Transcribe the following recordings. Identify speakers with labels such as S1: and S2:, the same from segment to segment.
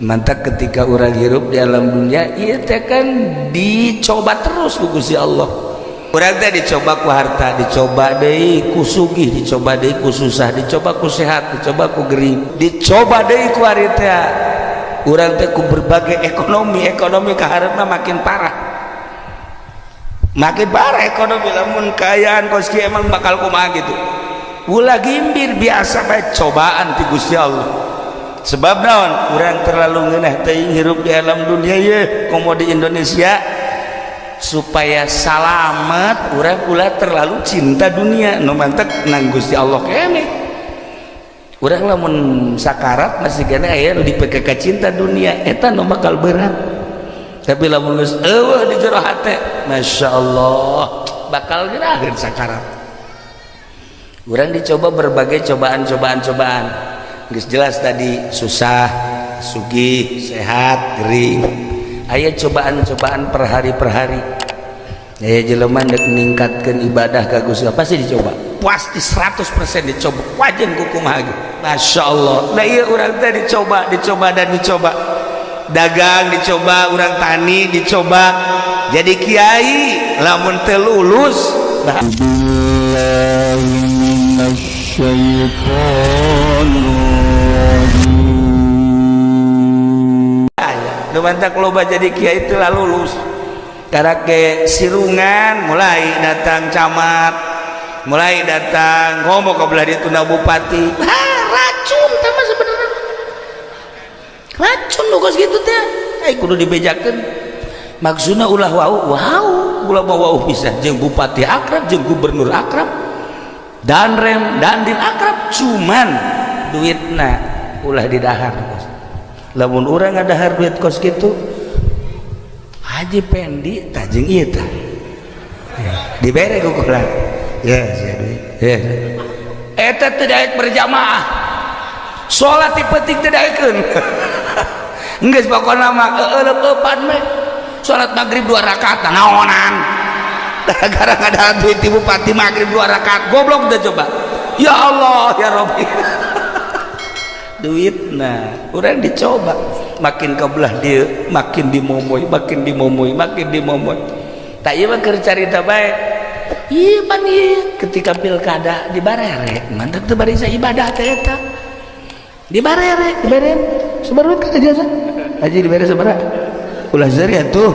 S1: Mantap ketika urang hirup di alam dunia ieu teh kan dicoba terus ku Gusti Allah. Urang teh dicoba ku harta, dicoba deui ku sugih, dicoba deui ku susah, dicoba ku sehat, dicoba ku gering, dicoba deui ku ari teh. Urang teh ku berbagai ekonomi, ekonomi kaharepna makin parah. Makin parah ekonomi lamun kaayaan kos kieu emang bakal kumaha gitu. Ulah gimbir biasa bae cobaan ti Gusti Allah. Sebab naon urang terlalu ngeunah teuing hirup di alam dunia ye komo di Indonesia supaya salamet urang ulah terlalu cinta dunia nu mantek nang Gusti Allah keneh. Urang lamun sakarat masih keneh aya nu dipekeka cinta dunia eta nu bakal berat. Tapi lamun geus eueuh di jero hate masyaallah bakal geraheun sakarat. Urang dicoba berbagai cobaan-cobaan-cobaan. Geus jelas tadi susah, sugih, sehat, gering. Aya cobaan-cobaan per hari per hari. Aya jelema dek ningkatkeun ibadah ka Gusti Allah pasti dicoba. Pasti 100% dicoba. Wajen ku kumaha ge. Masya Allah. Nah ieu urang teh dicoba, dicoba dan dicoba. Dagang dicoba, urang tani dicoba. Jadi kiai lamun teu lulus
S2: Minasyaitonirrajim.
S1: Nu mantak loba jadi kiai itu lah lulus. Karake sirungan mulai datang camat, mulai datang ngomong ke belah ditunda bupati. Ah, racun teh mah sebenarnya. Racun nu kos kitu teh. Ai kudu dibejakeun. Maksudna ulah wau, wow, ulah mau wau bisa jeung bupati akrab, jeung gubernur akrab. Danrem, dandim akrab, cuman duitna ulah didahar. Lamun urang ngadahar duit kos kitu Haji Pendi tah jeung ieu tah dibere ku kula ya sia duit ya eta teu daek berjamaah salat ti peuting teu daekeun geus pokona mah eueup-eupan we salat maghrib 2 rakaat naonan gara-gara ngadahar duit ti bupati maghrib 2 rakaat goblok teh coba ya Allah ya Rabbi. Duit nah orang dicoba makin kebelah dia makin dimomoy makin dimomoy makin dimomoy tak iya mah keur carita bae ieu pan ieu ketika pilkada di barere mantap teu bari ibadah teh eta di barere dibere sabaraha duit ka jasa haji dibere sabaraha ulah seuri atuh.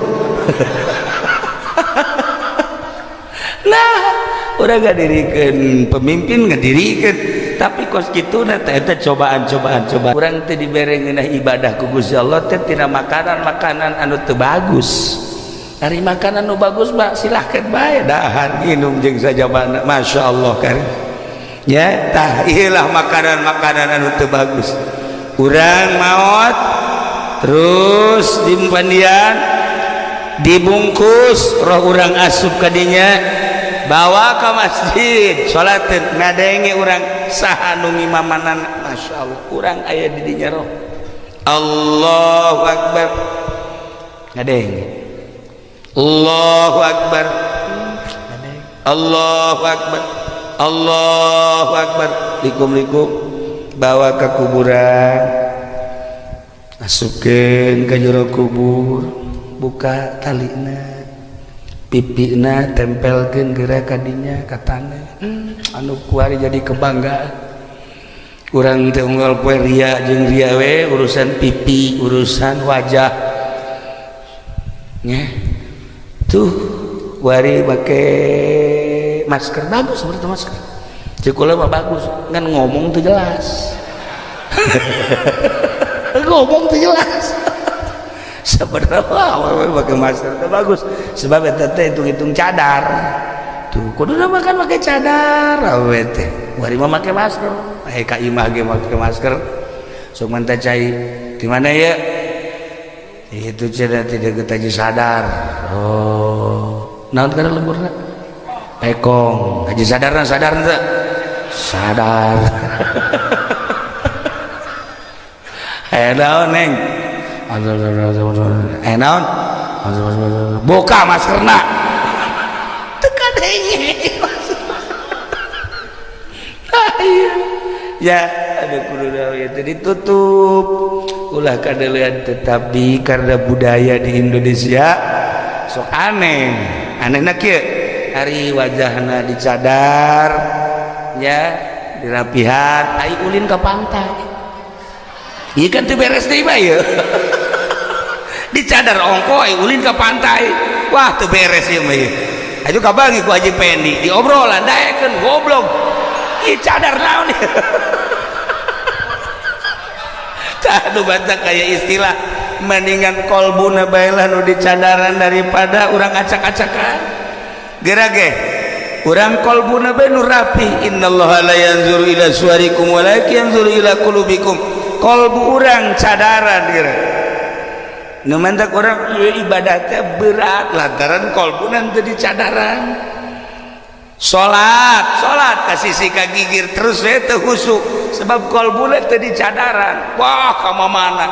S1: Nah urang ngadirikeun pemimpin ngadirikeun tapi kos kitu na teh eta cobaan-cobaan coba urang teh dibere ngeunah ibadah ku Gusti Allah teh tina makanan-makanan anu teu bagus. Ari makanan nu bagus mah silahkan bae dahar minum jeung sajabana masyaallah kan ya tah ieulah makanan-makanan anu teu bagus. Urang maot terus dimpandian dibungkus roh urang asup ka dinya bawa ke masjid salateun ngadenge urang saha nu ngimamanan masyaallah urang aya di dinya roh Allahu akbar ngadenge Allahu akbar Allahu akbar Allahu akbar likum-likum bawa ke kuburan asupkeun ka jero kubur buka talina pipina tempelkeun geura ka dinya ka taneuh anu kuari jadi kebanggaan urang teh unggal poe ria jeung ria we urusan pipi urusan wajah nya tuh wari make masker bagus seperti masker cek kula mah bagus ngan ngomong tuh jelas ngomong tuh jelas sebenarnya pakai masker itu bagus sebab eta teh hitung-hitung cadar tuh kudu makan pakai cadar awe teh wari mah make masker eh ka imah ge make masker sok mantah cai di mana ya itu cenah tidak getaji sadar oh naon kana lemburna pekong haji sadarna sadar teu sadar eh naon neng naon buka maskerna teu kadenge ya ada kudu itu ditutup. Ulah kadeulean, tetapi karena budaya di Indonesia sok aneh aneh na kieu, hari wajahna dicadar ya, dirapihan, ai ulin ke pantai. Iya kan, teu beres deui mah ieu. Dicadar ongko, ai ulin ke pantai, wah, teu beres ieu mah ieu. Aju kabangi ku Haji Pendi diobrolan, daekeun goblok, ieu cadar naon ieu? Tah, nu baca kayak istilah mendingan kolbuna bae lah nu dicadaran daripada urang acak-acakan. Geura ge urang kolbuna bae nu rapi. Innallaha la yanzuru ila suwarikum walakin yanzuru ila qulubikum. Kolbu urang cadaran geura. Nu mantak urang ieu ibadah teh berat lantaran kolbuna teu dicadaran. Salat, salat ka sisi ka gigir terus we, teu khusuk sebab kolbuna teu dicadaran. Wah, ka mana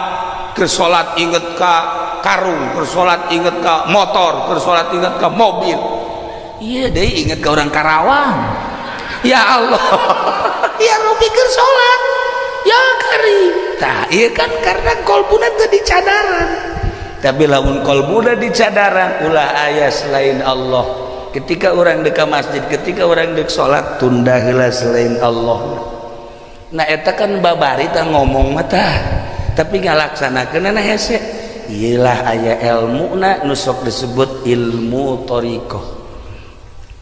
S1: ke salat inget ka karung, ke salat inget ka motor, ke salat inget ka mobil, iya deh, inget ke orang Karawang. Ya Allah, ya Rabbi, keur salat ya karim. Tah, iya kan, karena kolbuna teu dicadaran. Tapi lamun kolbuna dicadaran, ulah aya selain Allah. Ketika orang dek masjid, ketika orang dek salat, tunda heula selain Allah. Nah, eta kan babari tah ngomong mah tah, tapi ngalaksanakeun hese. Iyalah, aya ilmu na nu sok disebut ilmu thoriqoh.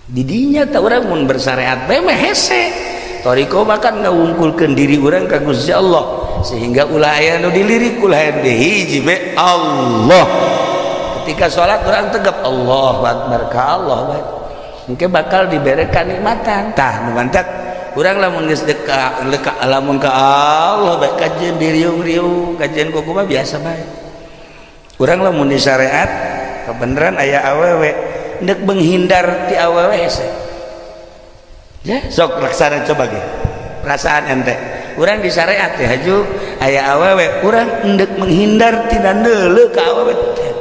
S1: Didinya tah urang mun bersyariat bae mah hese. Thoriqoh bahkan ngawungkulkeun diri urang ka Gusti Allah sehingga ulah aya nu dilirik, ulah aya nu hiji be Allah. Ketika sholat orang tegap, Allahu Akbar, ka Allah bae, mungkin bakal diberi kanikmatan. Tah, nu mantak urang lamun geus deka leka, lamun ka Allah bae, kajian diriung-riung, kajian kumaha biasa bae. Urang lamun di syariat kebenaran aya awewe, ndek menghindar ti awewe hese. Ya sok laksana, coba ge perasaan ente. Urang di syariat ya, haju aya awewe, urang ndek menghindar tina neuleuh ka awewe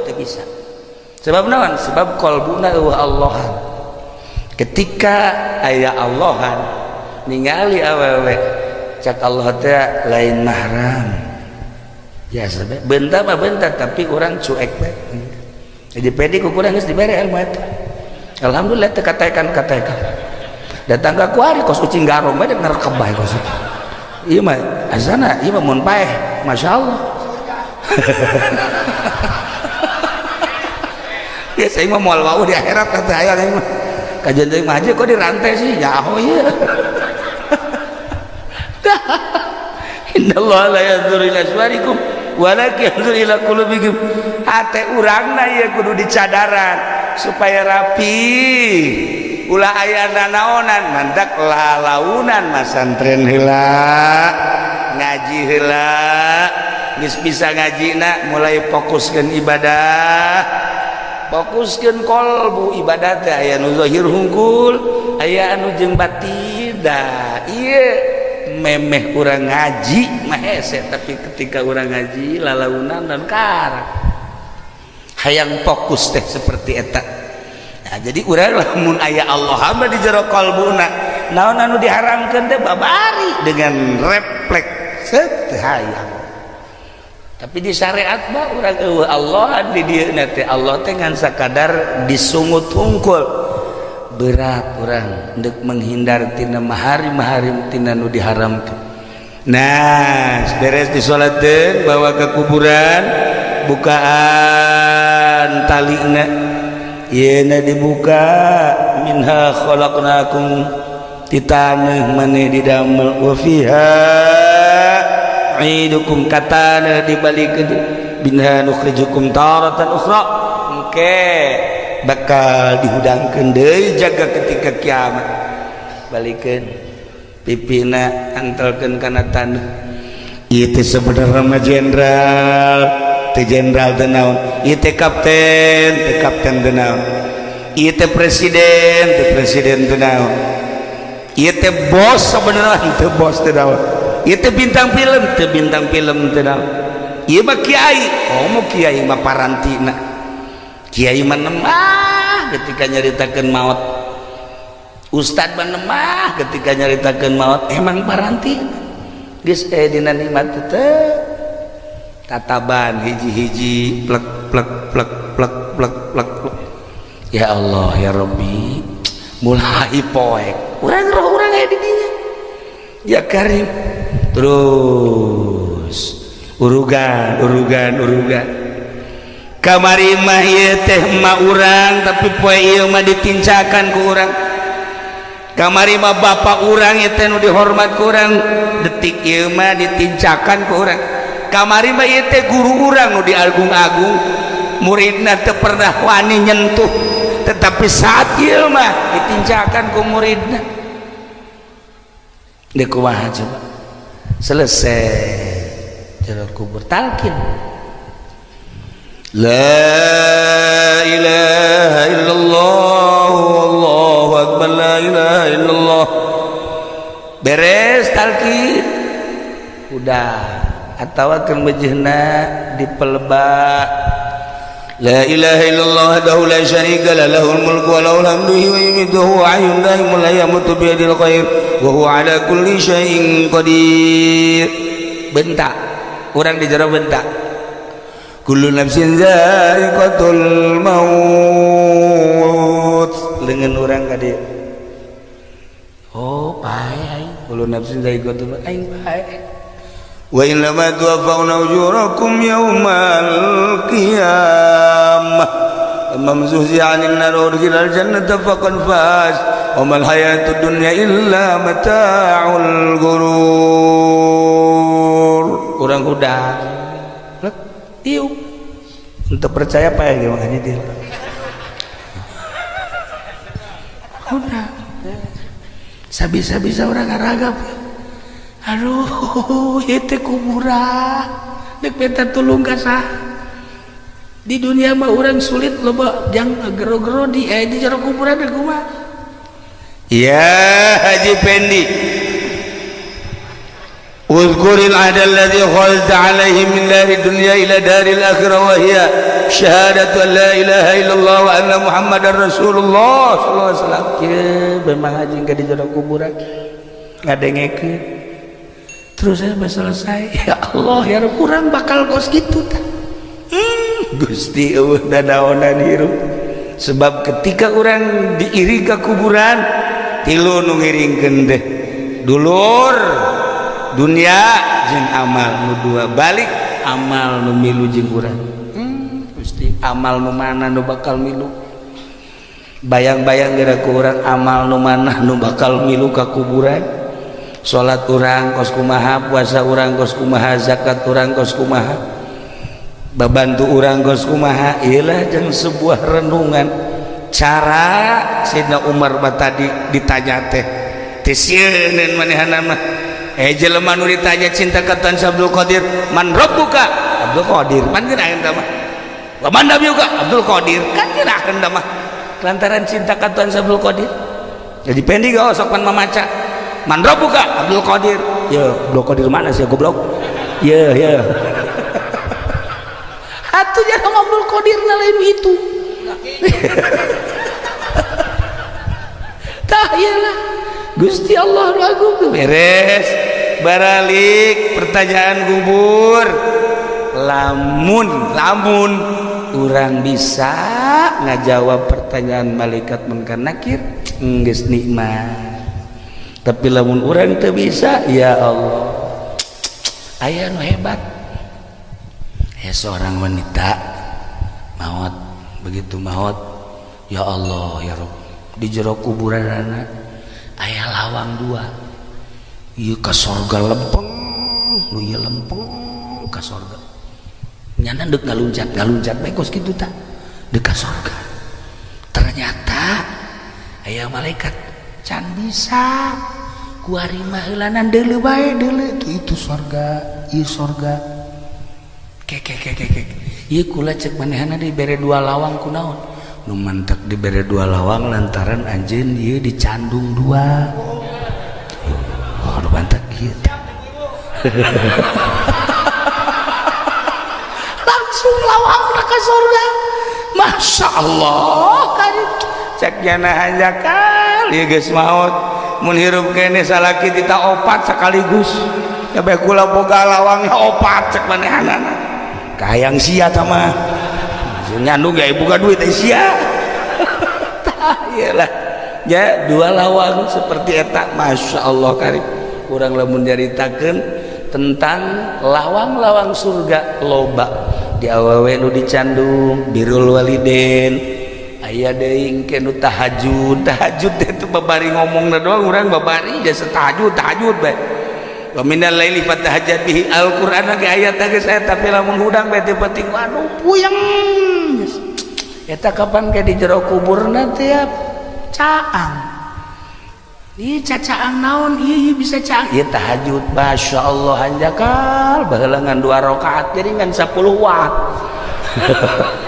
S1: teu bisa. Sebab naon? Sebab kolbuna eueuh Allahan. Ketika aya Allahan, ningali awewe, cak Allah teh lain mahram ya, sebab bentar mah bentar, tapi orang cuek bae. Jadi pedi ku kurang geus dibere ilmu eta. Alhamdulillah teu katakan katakan datang ka kuari kos ucing garong bae, ngerekeb bae kos itu. Ieu mah azana, ieu mah mun paeh, masyaallah. Ya saya mah moal wau di akhirat kata aya mah. Kajian deui mah kok dirantai sih, nyaho ieu. Innallaha la yanzuru ila suwarikum walakin yanzuru ila qulubikum. Hate urangna ieu kudu dicadaran supaya rapi. Ulah aya nanaonan, mandak lalaunan masantren heula, ngaji heula, geus bisa ngajina mulai fokuskeun ibadah, fokuskeun kolbu. Ibadah teh aya nu zahir hungkul, aya anu jeung batin. Dah, ieu memeh urang ngaji mah hese, tapi ketika urang ngaji lalaunan dan karak hayang fokus teh seperti eta. Nah, jadi urang lamun aya Allah mah di jero kalbuna, naon anu diharamkeun teh babari dengan refleks set hayang. Tapi di syariat mah urang eueuh Allah di dieu teh, Allah teh ngan sakadar disungut hungkul. Berat urang ndek menghindar tina maharim-maharim, tina nu diharamkeun. Nah, beres disolatkeun, bawa ke kuburan, bukaan talina. Yeuna dibuka, minha khalaqnakum, ti taneuh maneh didamel, wa fiha nu'idukum, ka taneuh dibalikeun, minha nukhrijukum taratan ukhra. Engke bakal dihudangkeun deui jaga ketika kiamat. Balikeun pipina, antelkeun kana taneuh. Ieu teh sebenarnya mah jenderal teh, jenderal teh naon, ieu teh kapten teh, kapten teh naon, ieu teh presiden teh, presiden teh naon, ieu teh bos sebenarnya teh, bos teh naon, ieu teh bintang film teh, bintang film teh naon, ieu mah kiai. Oh, mau kiai mah parantina, kiai mah nemah ketika nyaritakeun maut, ustad mah nemah ketika nyaritakeun maut, emang parantina geus dina nikmat teh. Tataban hiji-hiji, plek plek plek plek plek plek plek. Ya Allah ya Rabbi, mulai poek urang, roh urang aya di dinya. Ya Karim, terus urugan urugan urugan. Kamari mah ieu teh emak urang, tapi poe ieu mah ditincakan ku urang. Kamari mah bapak urang ieu teh nu dihormat ku urang, detik ieu mah ditincakan ku urang. Kamari mah ieu teh guru urang nu diagung-agung, muridna teu pernah wani nyentuh, tetapi saat ieu mah ditincakan ku muridna. Deuk kumaha coba? Selesai jero kubur, talkin la ilaha illallah, Allahu akbar, la ilaha illallah. Beres talkin udah, atau akan mejehna dipelebak la ilaha illallah wahdahu la syarika lah, lahul mulku wa lahul hamdu wa yumiitu wa hayyun la yamutu biyadil khair wa huwa ala kulli syai'in qadir. Bentak urang di jero, bentak kullu nafsin za'iqatul maut, leungeun urang ka dieu. Oh, pae aing. Kullu nafsin za'iqatul maut, aing pae. Wa innama tuwaffawna ujurakum yaumal qiyamah, faman zuhziha 'anil nar wa udkhilal jannata faqad faz, wa mal hayatud dunya illa mata'ul ghurur. Urang udah plek, tiup. Untuk percaya apa ya, makanya dia udah sabisa-bisa orang ngaragap. Aduh, itu kuburan, dek minta tulung ka saha? Di dunia mah orang sulit, loba jang gero-gero di jero kuburan dek kumaha? Ya Haji Pendi, uzkuril ahda alladhi khalta alaihi min dari dunya ila daril akhirah wa hiya syahadatu an la ilaha illallah wa anna muhammadar rasulullah sallallahu alaihi wasallam. Kieu memang haji ka di jero kuburan ngadengekeun terus saya selesai. Ya Allah ya Rabb, kurang bakal kos gitu ta. Gusti eueuh dadaonan hirup, sebab ketika orang diiring ke kuburan, tilu nu ngiringkeun teh dulur, dunia jeung amal. Nu dua balik amal nu milu jeung urang. Gusti, amal nu mana nu bakal milu? Bayang-bayang geura ku urang, amal nu mana nu bakal milu ka kuburan? Salat urang kos kumaha, puasa urang kos kumaha, zakat urang kos kumaha, babantu urang kos kumaha? Iyalah, jeung sebuah renungan. Cara Sayyidina Umar mah tadi ditanya teh teh sieun manehna mah. Jelema nu ditanya cinta ka Tuhan Abdul Qadir, man rabbuka? Abdul Qadir. Pan geuna mah. Wa man nabiyuka? Abdul Qadir. Kan geuna mah lantaran cinta ka Tuhan Abdul Qadir. Jadi pendi gak sok pan mamaca man rabbuka? Abdul Qadir. Ya Abdul Qadir mana sih, goblok? Ya ya, atuh jangan Abdul Qadir na lain itu. Tah iyalah, Gusti Allah nu agung. Beres baralik pertanyaan kubur, lamun lamun urang bisa ngajawab pertanyaan malaikat munkar nakir, geus nikmat. Tapi lamun urang teu bisa, ya Allah, aya nu hebat ya, seorang wanita maut. Begitu maut, ya Allah ya Rabb, di jero kuburan anak aya lawang dua, ieu ka sorga lempeng, nu ieu lempeng ka sorga. Nyana deuk ngaluncat ngaluncat bae kos kitu tah, deuk ka sorga. Ternyata aya malaikat, can bisa kuari mah, heulanan deuleu bae, deuleu tuh, itu sorga, ieu sorga. Ke ke ke ke ke, ieu kula cek manehna dibere dua lawang kunaon? Nu mantek dibere dua lawang lantaran anjeun ieu dicandung dua. Oh, nu mantek ieu langsung lawang ka surga. Masya Allah kan cek nyana hanjakal ieu geus maot, mun hirup keneh salaki tita opat sekaligus, kabeh kula boga lawangna opat cek manehanana. Kahayang sia tah mah. Nyandung ya buka duit eh sia. Tah iyalah. Ya dua lawang seperti eta, Masya Allah karib. Urang lamun nyaritakeun tentang lawang-lawang surga loba di awewe nu dicandung birrul waliden, aya deui engke nu tahajud. Tahajud teh teu babari ngomongna doang, urang babari jasa tahajud tahajud bae. Wa minal laili fatahajjad bihi, Al-Qur'an ge ayat geus aya, tapi lamun hudang bae teu penting, aduh puyeng. Eta kapan ke di jero kuburna tiap caang. Ih, cacaang naon? Iya, bisa caang. Iya tahajud, Masya Allah hanjakal baheula ngan 2 rakaat jadi ngan 10 watt.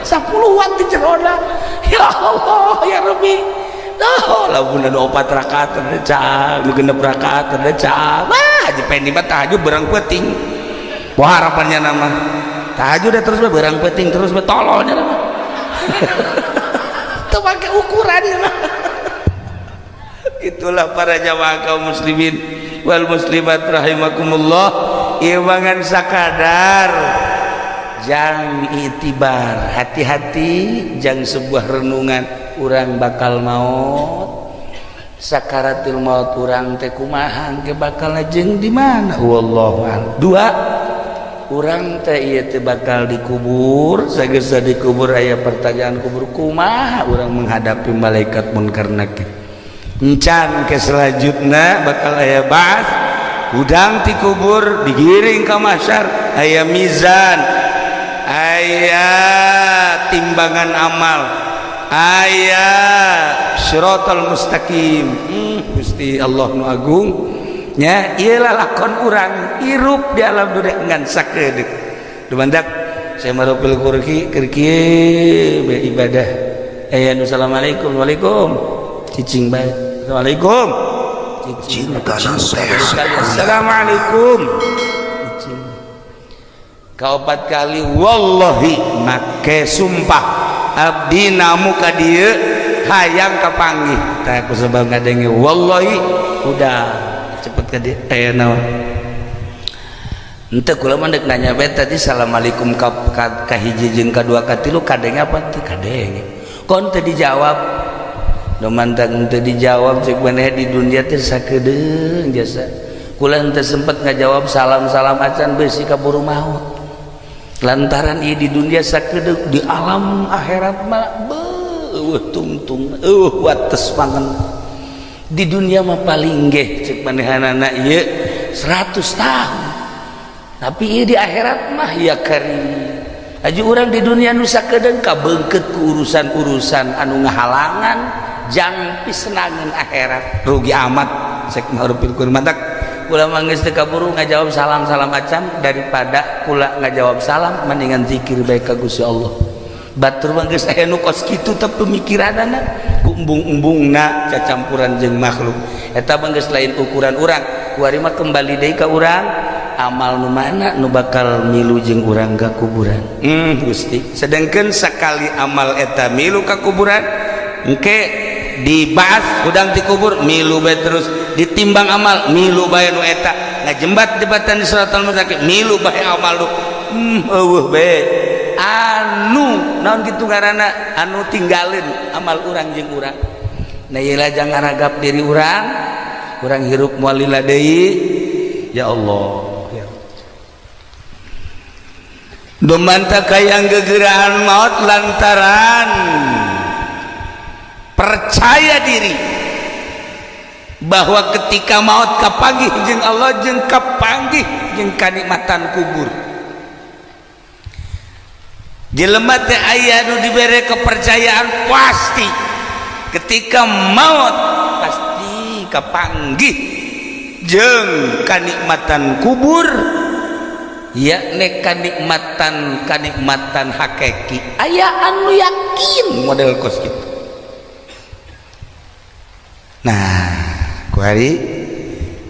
S1: 10 watt di jerona. Ya Allah, ya Rabbi. Oh, lamun anu 4 rakaat teh caang, nu 6 rakaat teh caang. Wah, haji pendi mah tahajud berang peuting. Wah, harapannya nama. Tahajud terus bae berang peuting terus bae tololnya nama. Teu make ukuran ya mah. Itulah para jamaah kaum muslimin wal muslimat rahimakumullah, iwangan sakadar jang itibar, hati-hati jang sebuah renungan. Urang bakal maut, sakaratul maut urang teh kumaha ke bakal jeung di mana, wallahu a'lam. Dua, urang teh ieu teh bakal dikubur, sageus dikubur aya pertanyaan kubur, kumaha urang menghadapi malaikat munkar nakir. Encan ke selanjutnya bakal aya ba'ats, hudang ti kubur digiring ke mahsyar, aya mizan, aya timbangan amal, aya siratal mustaqim. Gusti Allah nu agung nya, ieu lakon urang hirup di alam dunia ngan sakedeuk. Dumandak saya marupil kurki keur kieu ibadah, aya nu assalamualaikum, waalaikum, cicing bae. Assalamualaikum.
S2: Cinta nasihat.
S1: Assalamualaikum. Cicing. Kaopat kali wallahi make sumpah abdi namu ka dieu hayang kapanggih. Tah ku sebab ngadenge wallahi udah cepet ka dieu aya naon. Henteu kula mah deuk nanya bae tadi assalamualaikum ka hiji jeung ka dua ka tilu kadenge apa teu kadenge. Kon teu dijawab. Domantang teu dijawab cek maneh di dunia teh sakedeung jasa. Kula henteu sempet ngajawab salam-salam acan beusi kaburu maut. Lantaran ieu di dunia sakedeung, di alam akhirat mah beuh tungtung eueuh wates pangan. Di dunia mah paling geh cek manehanana ieu 100 tahun. Tapi ieu di akhirat mah ya karim. Haji urang di dunia nu sakedeung kabeungkeut ku urusan-urusan anu ngahalangan jang pisenangan akhirat, rugi amat cek marupil kur. Mantak kula mah geus teu kaburu ngajawab salam-salam macam, daripada kula ngajawab salam mendingan zikir bae ka Gusti Allah. Batur mah geus aya nu kos kitu teh pemikiranana ku embung-embungna cacampuran jeung makhluk eta mah geus lain ukuran urang. Kuari mah kembali deui ka urang, amal nu mana nu bakal milu jeung urang ka kuburan. Gusti, sedangkan sekali amal eta milu ka kuburan, engke dibahas hudang dikubur milu bae, terus ditimbang amal milu bae, nu eta ngajembat jembatan di siratal mustaqim milu bae amal nu eueuh bae anu naon kitu ngaranna anu tinggalin amal urang jeung urang. Nah ieu lah jangan ragap diri urang, urang hirup moal lila deui. Ya Allah ya. Dumanta kayang gegeraan maut lantaran percaya diri bahwa ketika maut kapanggih jeung Allah jeung kapanggih jeung kanikmatan kubur. Jelema teh aya nu dibere kepercayaan pasti ketika maut pasti kapanggih jeung kanikmatan kubur, yakni kanikmatan kanikmatan hakiki. Aya anu yakin model kos kitu. Nah, kuari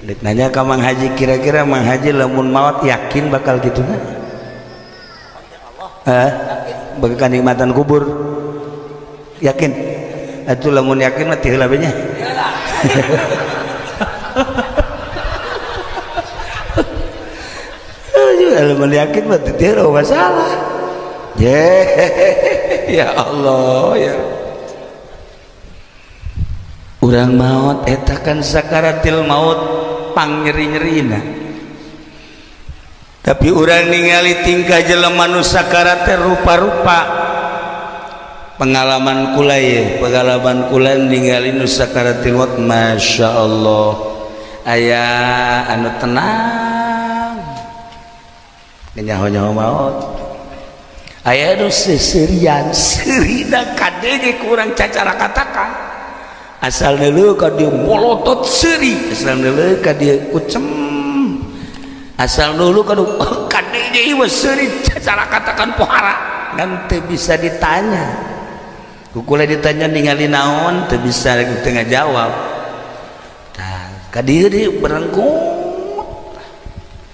S1: dek nanya ka Mang Haji, kira-kira Mang Haji lamun maut yakin bakal gitu na? Hah? Bakal kanikmatan kubur? Yakin? Atuh lamun yakin mah teu heula nya. Lamun yakin mah teu masalah. Ya Allah ya. Urang maut eta kan sakaratil maut pang nyeri-nyerina. Tapi urang ningali tingkah jelema nu sakarat teh rupa-rupa. Pengalaman kula ye, pengalaman kula ningali nu sakaratil maut, Masya Allah. Aya anu tenang nyaho-nyaho maut. Aya nu seserian, seurina kadenge kurang cacara katakan. Asal deuleu ka dieu molotot seuri, asal deuleu ka dieu kucem. Asal dulu ka kadenge ieu seuri cacara katakan pohara ngan teu bisa ditanya. Ku kula ditanya ningali naon teu bisa teu ngajawab. Tah ka dieu deui berengkut.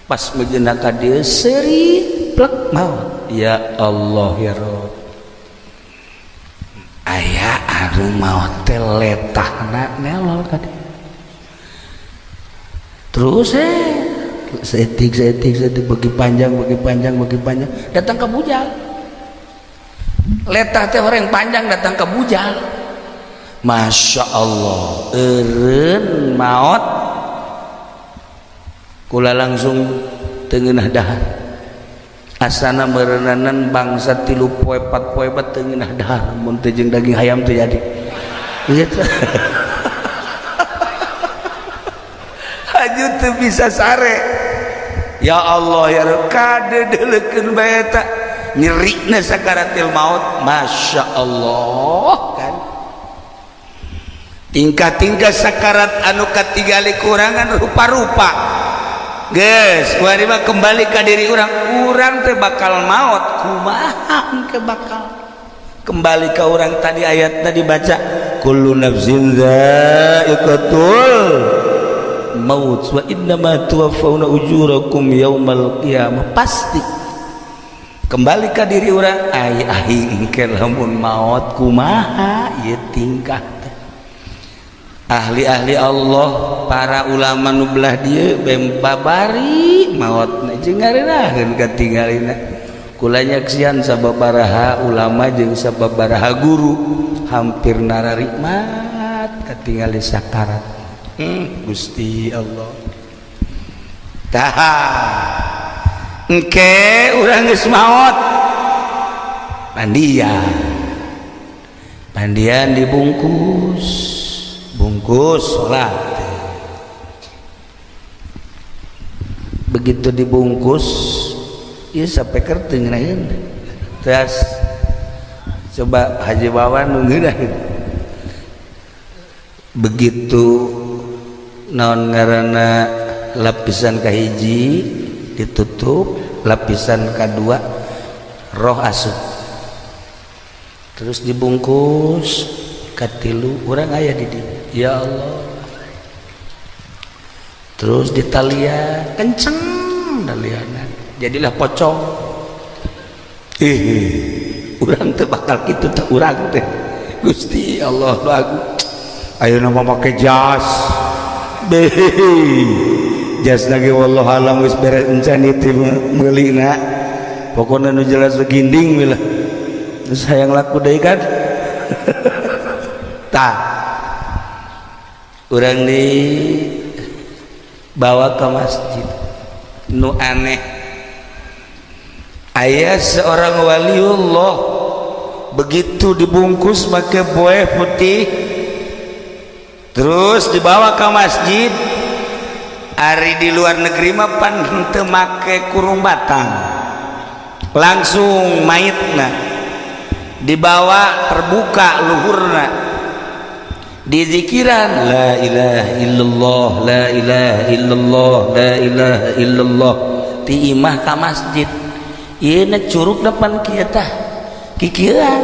S1: Pas mejeuna ka dieu seuri plek maut. Ya Allah ya Rob. Aya anu maot teh letahna nelol ka dieu. Terus seetik seetik seetik bagi panjang bagi panjang bagi panjang datang ke bujal. Letah teh orang panjang datang ke bujal. Masya Allah eureun maot kula langsung teu ngeunah dahar. Asana meureunanan bangsa 3 poe 4 poe bat teu ngeunah dahar mun teu jeung daging hayam teu jadi. Gitu. Haju teu bisa sare. Ya Allah ya Rabb kadeudeulekeun bae eta nyerina sakaratil maut. Masya Allah kan. Tingkah-tingkah sakarat anu katingali kurangan rupa-rupa. Geus, kuari mah kembali ka diri urang, urang teh bakal maot kumaha engke bakal. Kembali ka urang tadi ayat tadi baca kullu nafsin dha'iqatul maut wa innama tuwaffawna ujurakum yaumal qiyamah. Pasti kembali ka diri urang, ai aing engke lamun maot kumaha ieu tingkah teh. Ahli-ahli Allah para ulama nu belah dieu bem babari maotna jeung ngarenaheun katingalina. Kula nyaksian sababaraha ulama jeung sababaraha guru hampir nararikmat katingali sakarat. Gusti Allah. Tah engke urang geus maot mandian. Mandian dibungkus. Bungkus sholat. Begitu dibungkus ieu sampai kerteu ngeunaheun. Terus coba Haji Wawan nu ngeunaheun. Begitu naon ngaranna lapisan kahiji ditutup, lapisan kadua roh asup. Terus dibungkus katilu urang aya di dieu. Ya Allah. Terus ditalia kenceng taliana. Jadilah pocong. Urang teh bakal kitu teh urang teh. Gusti Allah nu agung. Ayeuna mah make jas. Beh. Jas lagi wallahu alam geus beres encan ieu meulina. Pokona nu jelas ginding we lah. Terus hayang laku deui kan. Tah. Urang dibawa ke masjid. Nu aneh aya seorang waliullah begitu dibungkus pakai buah putih terus dibawa ke masjid. Ari di luar negeri mah pan henteu make kurung batang, langsung maitna dibawa terbuka luhurna, dizikiran la ilaha illallah la ilaha illallah la ilaha illallah ti imah ka masjid. Ieu na curug depan kieu tah kikieuan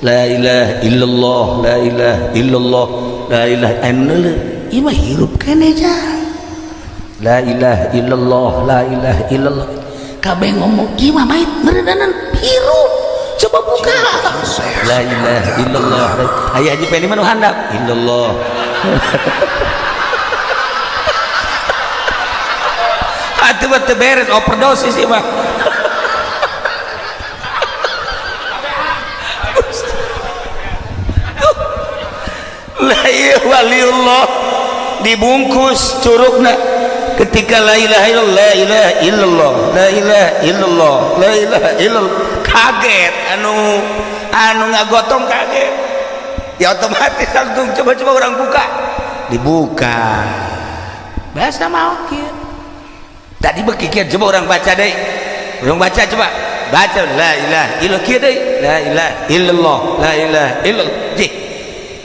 S1: la ilaha illallah la ilaha illallah la ilaha illallah. Ieu mah hirup keneh jang la ilaha illallah la ilaha illallah. Kabeh ngomong ieu mah mait meureuneunan hirup. Coba buka la ilaha illallah. Aya Haji Peni mah nu handap illallah. Atuh mah teu beres overdosis ieu mah. Ieu waliullah dibungkus curugna ketika la ilaha illallah, la ilaha illallah, la ilaha illallah, la ilaha illallah. Kaget anu anu ngagotong, kaget ya, otomatis langsung coba-coba orang buka, dibuka bahasa mau kieu tadi bekikir. Coba orang baca deh, orang baca, coba baca la ilaha illallah kieu deui, la ilaha illallah, la ilaha illallah. Jih,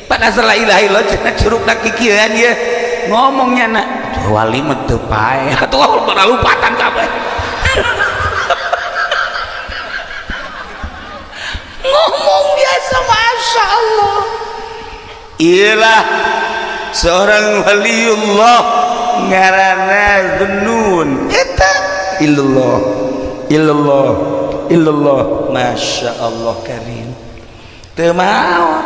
S1: pada asal la ilaha illallah cenah curugna kikieuan ieu ngomongnya nak wali mah teu paeh atuh lupatan kabeh. Ngomong biasa, masya Allah. Iyalah, seorang waliullah ngaranna Zunnun eta, illallah, illallah, illallah, masya Allah karim. Teu maot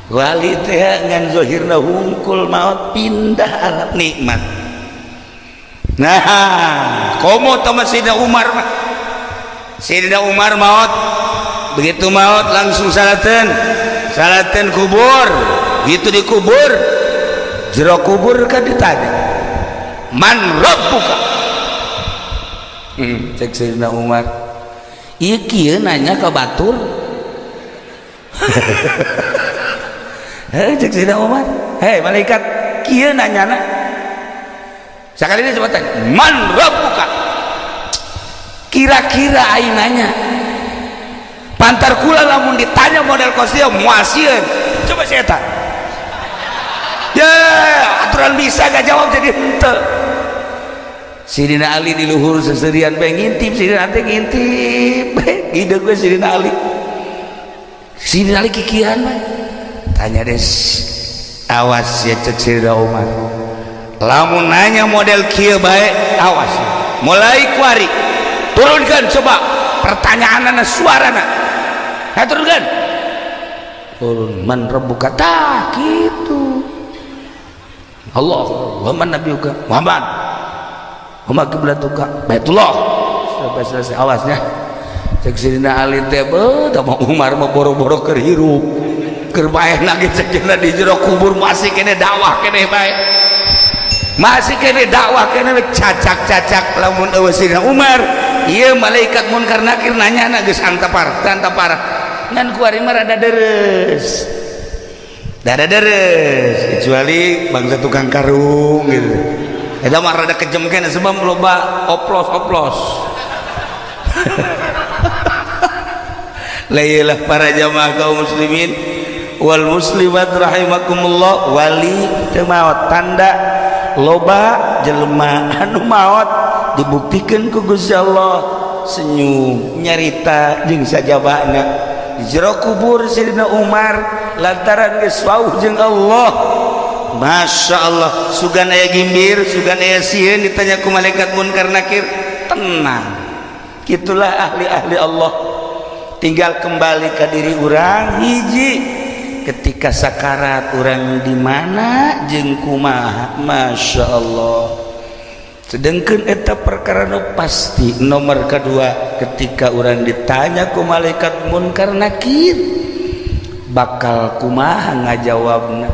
S1: wali teh, ngan zahirna hungkul maot, pindah alam nikmat. Nah, komo tama Sayyidina Umar mah. Sayyidina Umar maot, begitu maot langsung salaten, salaten kubur gitu, dikubur, jero kubur kan ditanya, man rabbuka? Cek Sayyidina Umar, iya kieu nanya ke batur. Hei, cek Sayyidina Umar, hei malaikat, kieu nanya na sekali ini, coba tanya, man rabbuka? Kira-kira aing nanya pantar kula lamun ditanya model kos ieu moal sieun. Coba saya tanya ya, aturan bisa gak jawab jadi henteu. Sidina Ali di luhur seserian bae ngintip, Sidina teh ngintip bae ide gue. Sidina Ali, Sidina Ali kikian bae tanya des. Awas ya, cek Sidina Umar, lamun nanya model kieu bae awas ya. Mulai kuari turunkan coba pertanyaan suarana. Nah, turunkan, turun, man rabbuka, tah gitu, Allah, wa man nabiyuka, Muhammad, wa ma qiblatuka, Baitullah, sampai selesai. Awasnya, cek Sidina Ali teh, beuh, tah Umar mah boro-boro keur hirup, keur bae lagi, cek di jero kubur masih kene dakwah kene bae, masih kene dakwah kene cacak-cacak. Lamun eueuh Sidina Umar ieu malaikat munkar nakir nanya na geus antapar antapar, ngan kuari mah rada deres, rada deres, kecuali bangsa tukang karung gitu, eta mah rada kejem kene sebab loba oplos-oplos. Lailah para jamaah kaum muslimin wal muslimat rahimakumullah, wali teu maot, tanda loba jelema anu maot dibuktikan ku Gusti Allah senyum, nyarita jeung sajabana di jero kubur. Sayyidina Umar lantaran geus wauh jeung Allah, Masya Allah, sugan aya gimbir, sugan aya sieun ditanya ku malaikat munkar nakir, tenang. Gitulah ahli-ahli Allah. Tinggal kembali ke diri urang hiji, ketika sakarat urang di mana jeung kumaha. Masya Allah. Sedangkan eta perkara nu pasti nomor kedua, ketika orang ditanya ku malaikat munkar nakir bakal kumaha ngajawabna,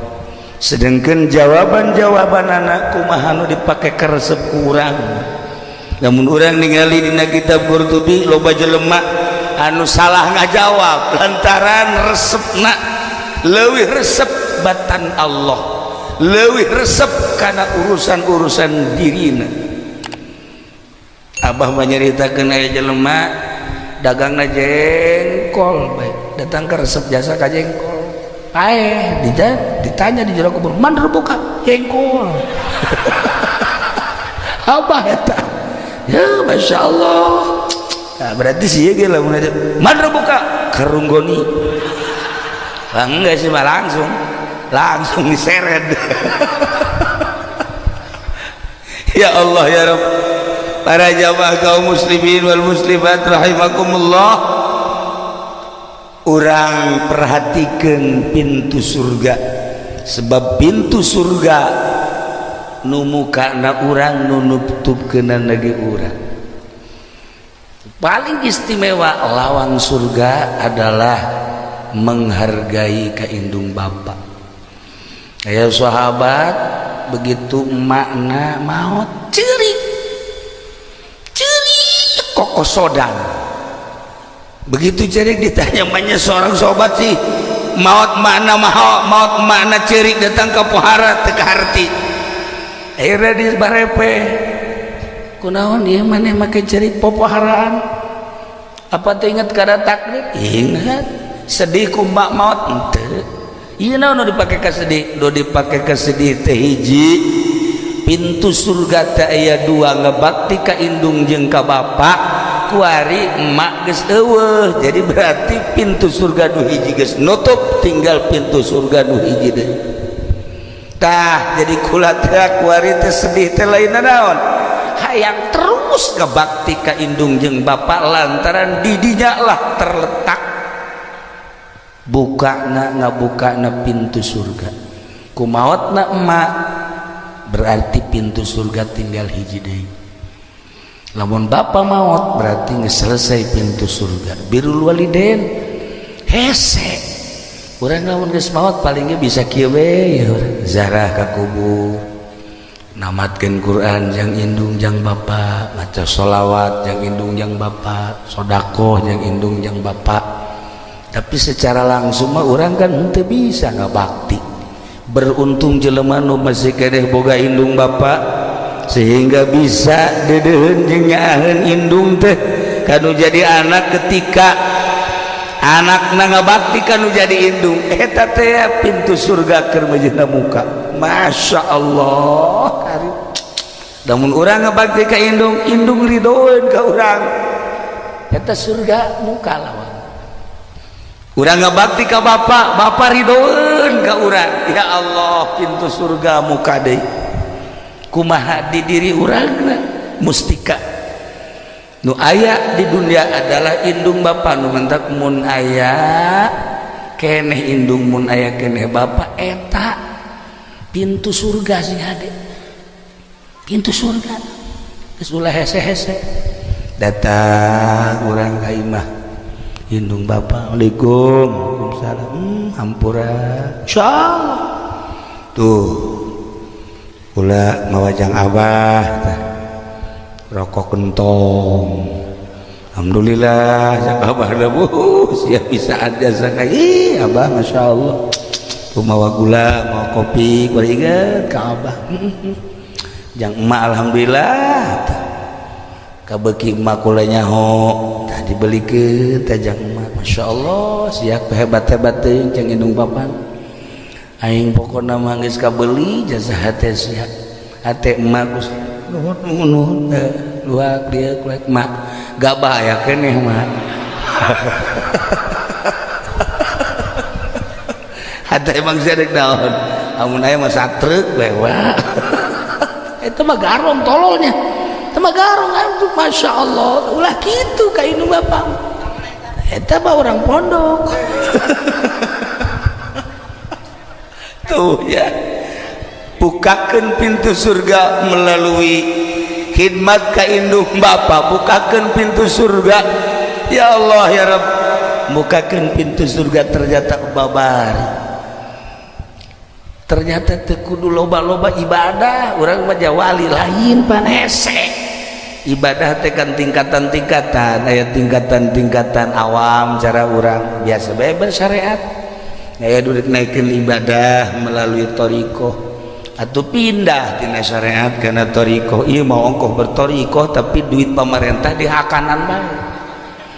S1: sedangkan jawaban-jawaban anak kumaha nu dipake karesep ku urang. Namun urang ningali dina kitab Qurtubi, loba jelema anu salah ngajawab lantaran resepna leuwih resep batan Allah, leuwih resep kana urusan-urusan dirina. Abah menyeritakeun aya jelema dagangna jengkol bae, datang ke resep jasa ka jengkol, paeh, ditanya di jero kubur, man buka jengkol. Abah eta ya, Masya Allah. Nah, berarti sih ya lamun aja man buka karunggoni. Lah, enggak sih mah, langsung langsung diseret. Ya Allah ya Rabb. Para jamaah kaum muslimin wal muslimat rahimakumullah, urang perhatikan pintu surga, sebab pintu surga nu mukana urang, nu nutupkeunana lagi urang. Paling istimewa lawang surga adalah menghargai ka indung bapa. Aya sahabat begitu makna maut ceurik ceurik kokosodan. Begitu ceurik ditanya banyak seorang sobat sih, maut makna maut, maut makna ceurik datang ke pohara teu kaharti. Akhirnya di barepe kunaon ieu maneh make ceurik popoharaan, apa teu inget kada takdir? Ingat. Sedih ku mak maut henteu. Ieu naon nu dipake ka sedih? Nu dipake ka sedih teh hiji, pintu surga teh aya dua, ngebakti ka indung jeung ka bapak. Kuari emak geus eueuh, jadi berarti pintu surga nu hiji geus nutup, tinggal pintu surga nu hiji deui. Tah jadi kula teh kuari teh sedih teh lain naon, hayang terus ngebakti ka indung jeung bapak lantaran didinya lah terletak bukana ngabukana pintu surga. Kumaotna emak berarti pintu surga tinggal hiji deui. Lamun bapak maot berarti geus selesai pintu surga. Birrul walidain hese. Urang lamun geus maot palingnya bisa kieu we ya urang zarah ka kubur, namatkeun Quran jang indung jang bapak, maca sholawat jang indung jang bapak, sodakoh jang indung jang bapak. Tapi secara langsung mah urang kan henteu bisa ngabakti. Beruntung jelema nu masih keneh boga indung bapak sehingga bisa deudeuheun jeung nyaaheun indung teh kanu jadi anak. Ketika anakna ngabakti kanu jadi indung, eta teh pintu surga keur meujeuhna muka. Masya Allah. Namun urang ngabakti ka indung, indung ridoeun ka urang, eta surga muka lawan. Urang ngabakti ka bapak, bapak ridoeun ka urang, ya Allah, pintu surga muka deui. Kumaha di diri urangna? Mustika nu aya di dunia adalah indung bapak. Nu mentak mun aya keneh indung, mun aya keneh bapak, eta pintu surga sing hade, pintu surga. Geus ulah hese-hese datang urang ka imah indung bapak, Waalaikum, waalaikumsalam, hampura insyaallah. Tuh kula mawajang abah tah rokok kentong, alhamdulillah cak abah dah, siap bisa aja sakai. Ih abah masya Allah, tuh mawa gula mawa kopi kula inget ka abah. Jang emak alhamdulillah tah kabeuki emak kula nyaho tah dibelikeun tah jang emak. Masya Allah, siap hebat-hebat teuing jang indung bapak aing. Pokona mah geus kabeli jasa hate siap hate emak. Geus nuhun nuhun nuhun, luak dia kulek mak gak bahaya keneh mak. Hate emang sia dek naon amun aya mah satrek lewat. Eta mah garong tololnya, eta mah garong. Aduh masya Allah, ulah kitu ka indung bapak, eta mah orang pondok. Tuh ya, bukakan pintu surga melalui khidmat ka indung bapak, bukakan pintu surga. Ya Allah ya Rabb, bukakan pintu surga. Ternyata babar, ternyata teu kudu loba-loba ibadah, urang mah jawali lain pan hese. Ibadah teh kan tingkatan-tingkatan, aya tingkatan-tingkatan awam cara urang biasa bae bersyariat, aya duit naikeun ibadah melalui thariqah atau pindah tina syariat kana thariqah. Ieu mau ongkoh berthariqah tapi duit pemerintah dihakanan bae,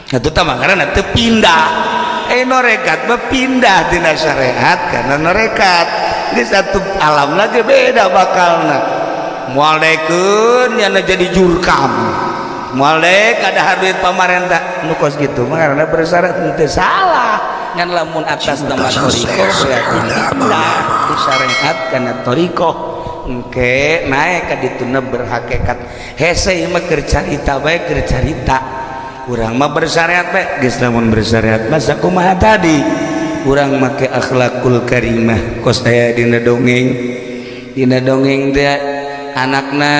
S1: atuh tah mangkarana teu pindah. Norekat mah pindah tina syariat kana norekat, geus atuh alam lagi beda bakalna. Moal daekeun nyana jadi jurkam, moal daek ada duit pamarentah nu kos kitu mah karena bersyarat teu salah. Ngan lamun atas nama thariqah berarti pindah di syariat kana thariqah, engke naik ka dituna berhakikat. Hese ieu mah keur carita bae, keur carita urang mah bersyariat bae. Geus lamun bersyariat mah sakumaha tadi urang make akhlakul karimah kos aya dina dongeng. Dina dongeng teh anakna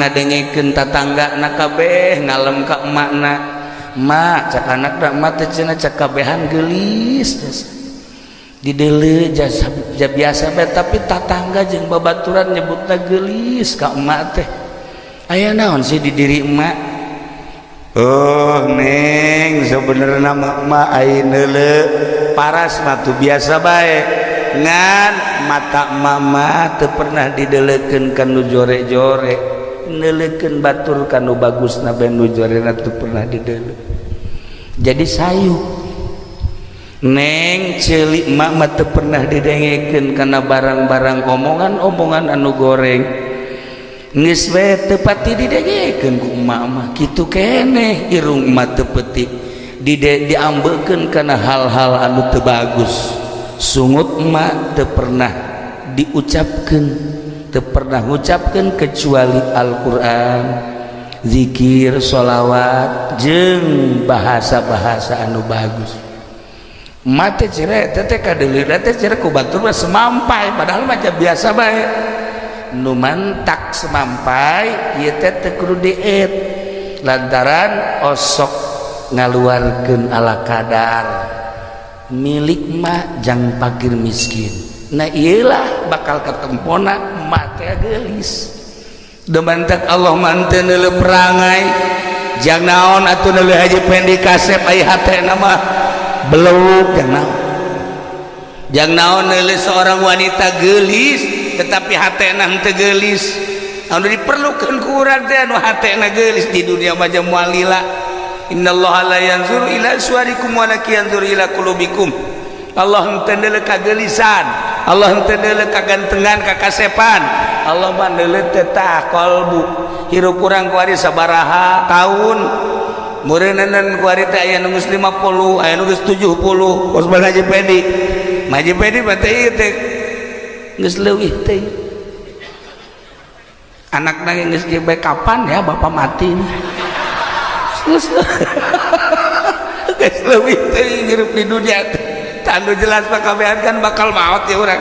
S1: ngadengekeun tatanggana kabeh ngalem ka emakna. Mak cak anakna, emak teh cenah cak kabehan geulis. Dideuleu jasa ja biasa bae, tapi tatangga jeung babaturan nyebutna geulis ka emak teh. Aya naon sih di diri emak? Oh Neng, sebenarnya emak ai neuleu paras mah tuh biasa bae, ngan mata mama teu pernah dideleukeun ka nu jore-jore, neuleukeun batur ka nu bagusna bae, nu jorena teu pernah dideuleu. Jadi sayu Neng, ceuli emak mah teu pernah didengekeun kana barang-barang omongan-omongan anu goreng, geus we teu pati didengekeun ku emak mah. Kitu keneh irung emak teu peti diambekeun kana hal-hal anu teu bagus. Sungut emak teu pernah diucapkeun, teu pernah ngucapkeun kecuali Al-Qur'an, zikir, sholawat jeung bahasa-bahasa anu bagus. Mate cire teh kadeuleu teh cire ku batur mah semampai, padahal mah biasa bae. Nu mantak semampai ieu teh teu kudu diet, lantaran osok ngaluarkeun ala kadar milik mah jang fakir miskin. Nah, iyalah bakal ketempona mate geulis. Demantak Allah mah teu neuleu perangai jang naon atuh neuleu Haji Pendi kasep ai hatena mah beluk, jang naon, jang naon neuleu seorang wanita geulis tetapi hatena henteu geulis. Anu diperlukeun ku urang teh anu hatena geulis. Di dunia mah moal lila. Innallaha la yanzuru ila suwarikum walakin yanzuru ila qulubikum. Allah henteu neuleu kageulisan, Allah henteu neuleu kagantengan, kakasepan. Allah mah neuleu teh tah qalbu. Hirup urang kuari sabaraha tahun? Meureuneunan kuari teh aya nu geus 50, aya nu geus 70. Kos Bang Haji Pendi, Haji Pendi mah teh ieu teh geus leuwih teh, anakna geus ge, "Kapan ya bapak mati?" Geus geus leuwih teh hirup di dunia teh. Tah, nu jelas mah kabehan kan bakal maot ya urang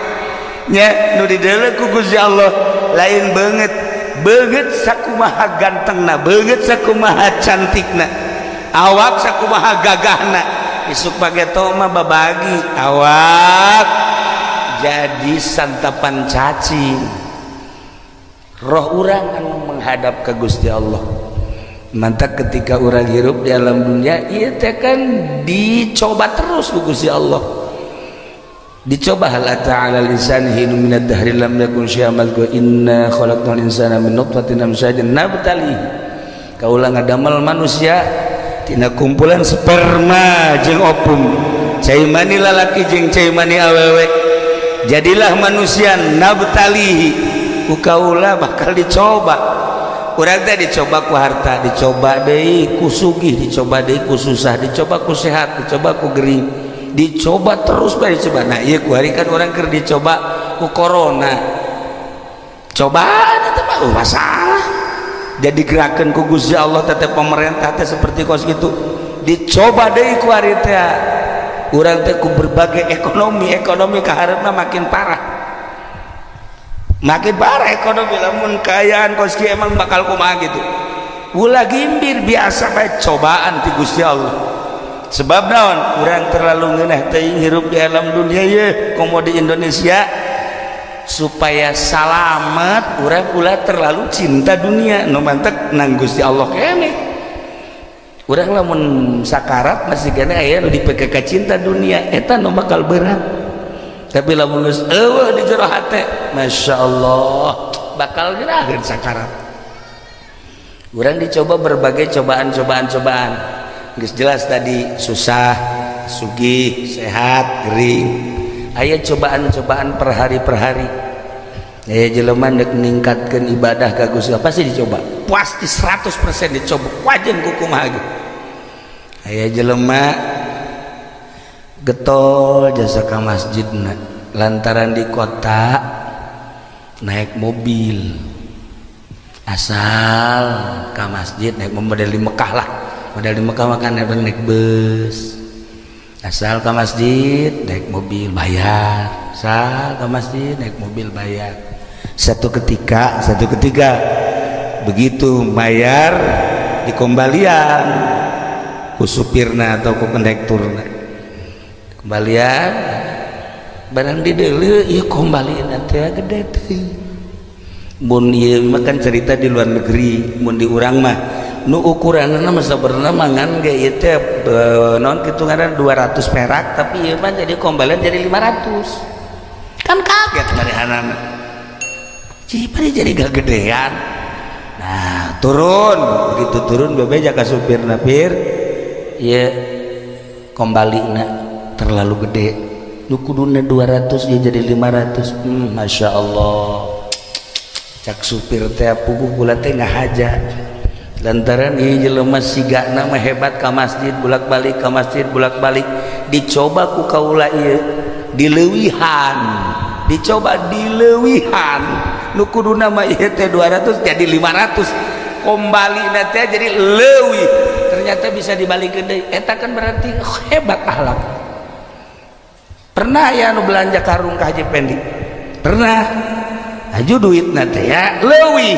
S1: nya. Nu dideuleu ku Gusti Allah lain beungeut, beungeut sakumaha gantengna, beungeut sakumaha cantikna, awak sakumaha gagahna, isuk pageto mah babagi awak jadi santapan cacing. Roh urang anu menghadap ke Gusti Allah. Mantap, ketika urang hirup di alam dunia ieu teh kan dicoba terus ku Gusti Allah, dicoba. Hal ata 'alal insani hinun minad dahri lam yakun syai'an madhkura inna khalaqnal insana min nutfatin amsyajin nabtalihi. Kaula ngadamel manusia tina kumpulan sperma jeung ovum, cai mani lalaki jeung cai mani awewe, jadilah manusia. Nabtalihi, ku kaula bakal dicoba. Urang teh dicoba ku harta, dicoba deui ku sugih, dicoba deui ku susah, dicoba ku sehat, dicoba ku gering, dicoba terus bae dicoba. Nah, ieu ku hari kan urang keur dicoba ku corona. Cobaan itu mah masalah, jadi gerakan ku Gusti Allah tetep pemerintah teh seperti kos gitu. Dicoba deui ku hari teh urang teh ku berbagai ekonomi. Ekonomi kaharepna makin parah, makin parah ekonomi. Lamun kaayaan kos kieu emang bakal kumaha gitu? Ulah gimbir, biasa bae, cobaan ti Gusti Allah. Sebab naon? Urang terlalu ngeunah teuing hirup di alam dunia ye, komo di Indonesia. Supaya salamet urang, ulah terlalu cinta dunia. Nu mantek nang Gusti Allah keneh. Urang lamun sakarat masih keneh aya nu dipeke ka cinta dunia, eta nu bakal berat. Tapi lamun geus eueuh di jero hate, Masya Allah, bakal geraheun sakarat. Urang dicoba berbagai cobaan-cobaan cobaan. Geus jelas tadi, susah, sugih, sehat, gering, aya cobaan-cobaan per hari per hari. Aya jelema nek ningkatkeun ibadah ka Gusti Allah pasti dicoba, pasti 100% dicoba, wajan ku kumaha ge. Aya jelema getol jasa ka masjidna lantaran di kota naik mobil, asal ka masjid naik model di Mekah lah, model di Mekah makan naik, naik bus, asal ke masjid naik mobil bayar, asal ke masjid naik mobil bayar. Satu ketika, satu ketika begitu bayar dikembalian ku supirna atau ku kondekturna, kembalian. Barang dideuleu ieu kombalina teh gede teh. Mun ieu mah kan cerita di luar negeri, mun di urang mah nu ukuranna mah sabenerna mah ngan ge ieu teh naon kitu ngaran 200 perak, tapi ieu mah jadi kombalian jadi 500. Kan kaget manehanana. Jadi jadi gak gedean. Nah, turun, begitu turun bebeja ka supirna, "Pir, ieu kombalina terlalu gede. Nu kuduna 200 dia jadi 500." Masya Allah. Cak supir teh puguh kula teh ngahaja. Lantaran ieu jelema sigana mah hebat ka masjid bolak-balik, ka masjid bolak-balik, dicoba ku kaula ieu dileuwihan, dicoba dileuwihan. Nu kuduna mah ieu teh 200 jadi 500, kombalina teh jadi leuwih, ternyata bisa dibalikeun deui. Eta kan berarti hebat akhlak. Pernah ya nu belanja karung ka Haji Pendi, pernah aju duitna teh ya leuwih,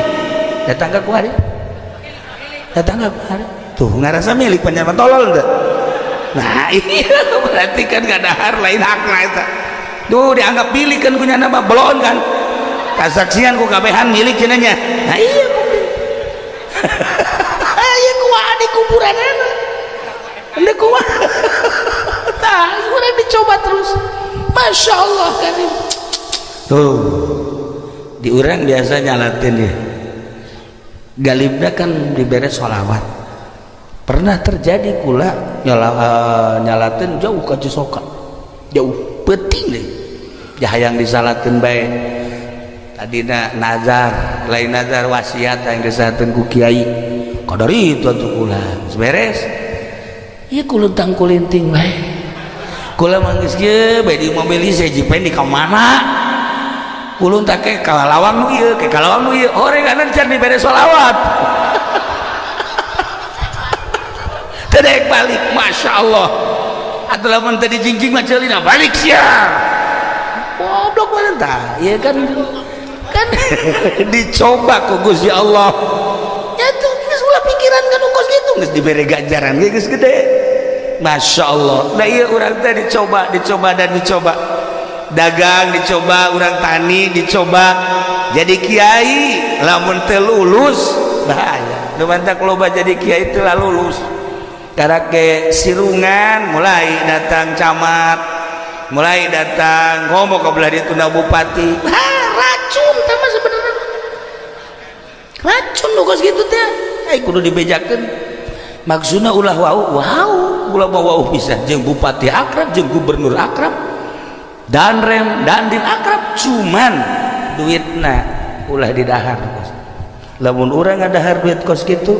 S1: datang ke kuari, datang ke kuari tuh ngarasa milik panjangan tolol teh. Nah iya, berarti kan gak dahar lain hakna eta tuh dianggap milik kan punya nama belon kan kasaksian ku kabehan milik cenah nya. Nah iya, iya kumaha di kuburan anda kumaha tah urang dicoba terus. Masya Allah karim. Tuh di urang biasa nyalatin ya galibna kan dibere sholawat. Pernah terjadi kula nyalatin jauh ke Cisoka, jauh penting deh hayang disalatin bae. Tadina nazar, lain nazar, wasiat yang disalatin ku kiai kadar itu atuh kula beres ieu kuluntang kulinting bae. Kula mah geus kieu bae di mobil ieu jipen di ka mana kulun tak ke kalawang nu ieu, ke kalawang nu ieu, horenganan can dibere sholawat. Teu daek balik. Masya Allah, atuh lamun teu dijingjing mah ceulina balik sia goblok mana tah. Ieu kan kan dicoba ku Gusti Allah ya tuh geus ulah pikiran kan kos kitu geus dibere ganjaran ge geus gede. Masya Allah. Nah ieu urang teh dicoba, dicoba dan dicoba. Dagang dicoba, urang tani dicoba, jadi kiai lamun teu lulus bahaya. Nu mantak loba jadi kiai teu lulus karake sirungan, mulai datang camat, mulai datang ngomong ke belah ditu na bupati. Ha, racun teh mah sebenarnya, racun nu kos kitu teh. Ai kudu dibejakeun maksudna ulah wau wau, ulah mau wau bisa jeung bupati akrab, jeung gubernur akrab, dan rem dandim akrab, cuman duitna ulah didahar. Lamun urang ngadahar duit kos kitu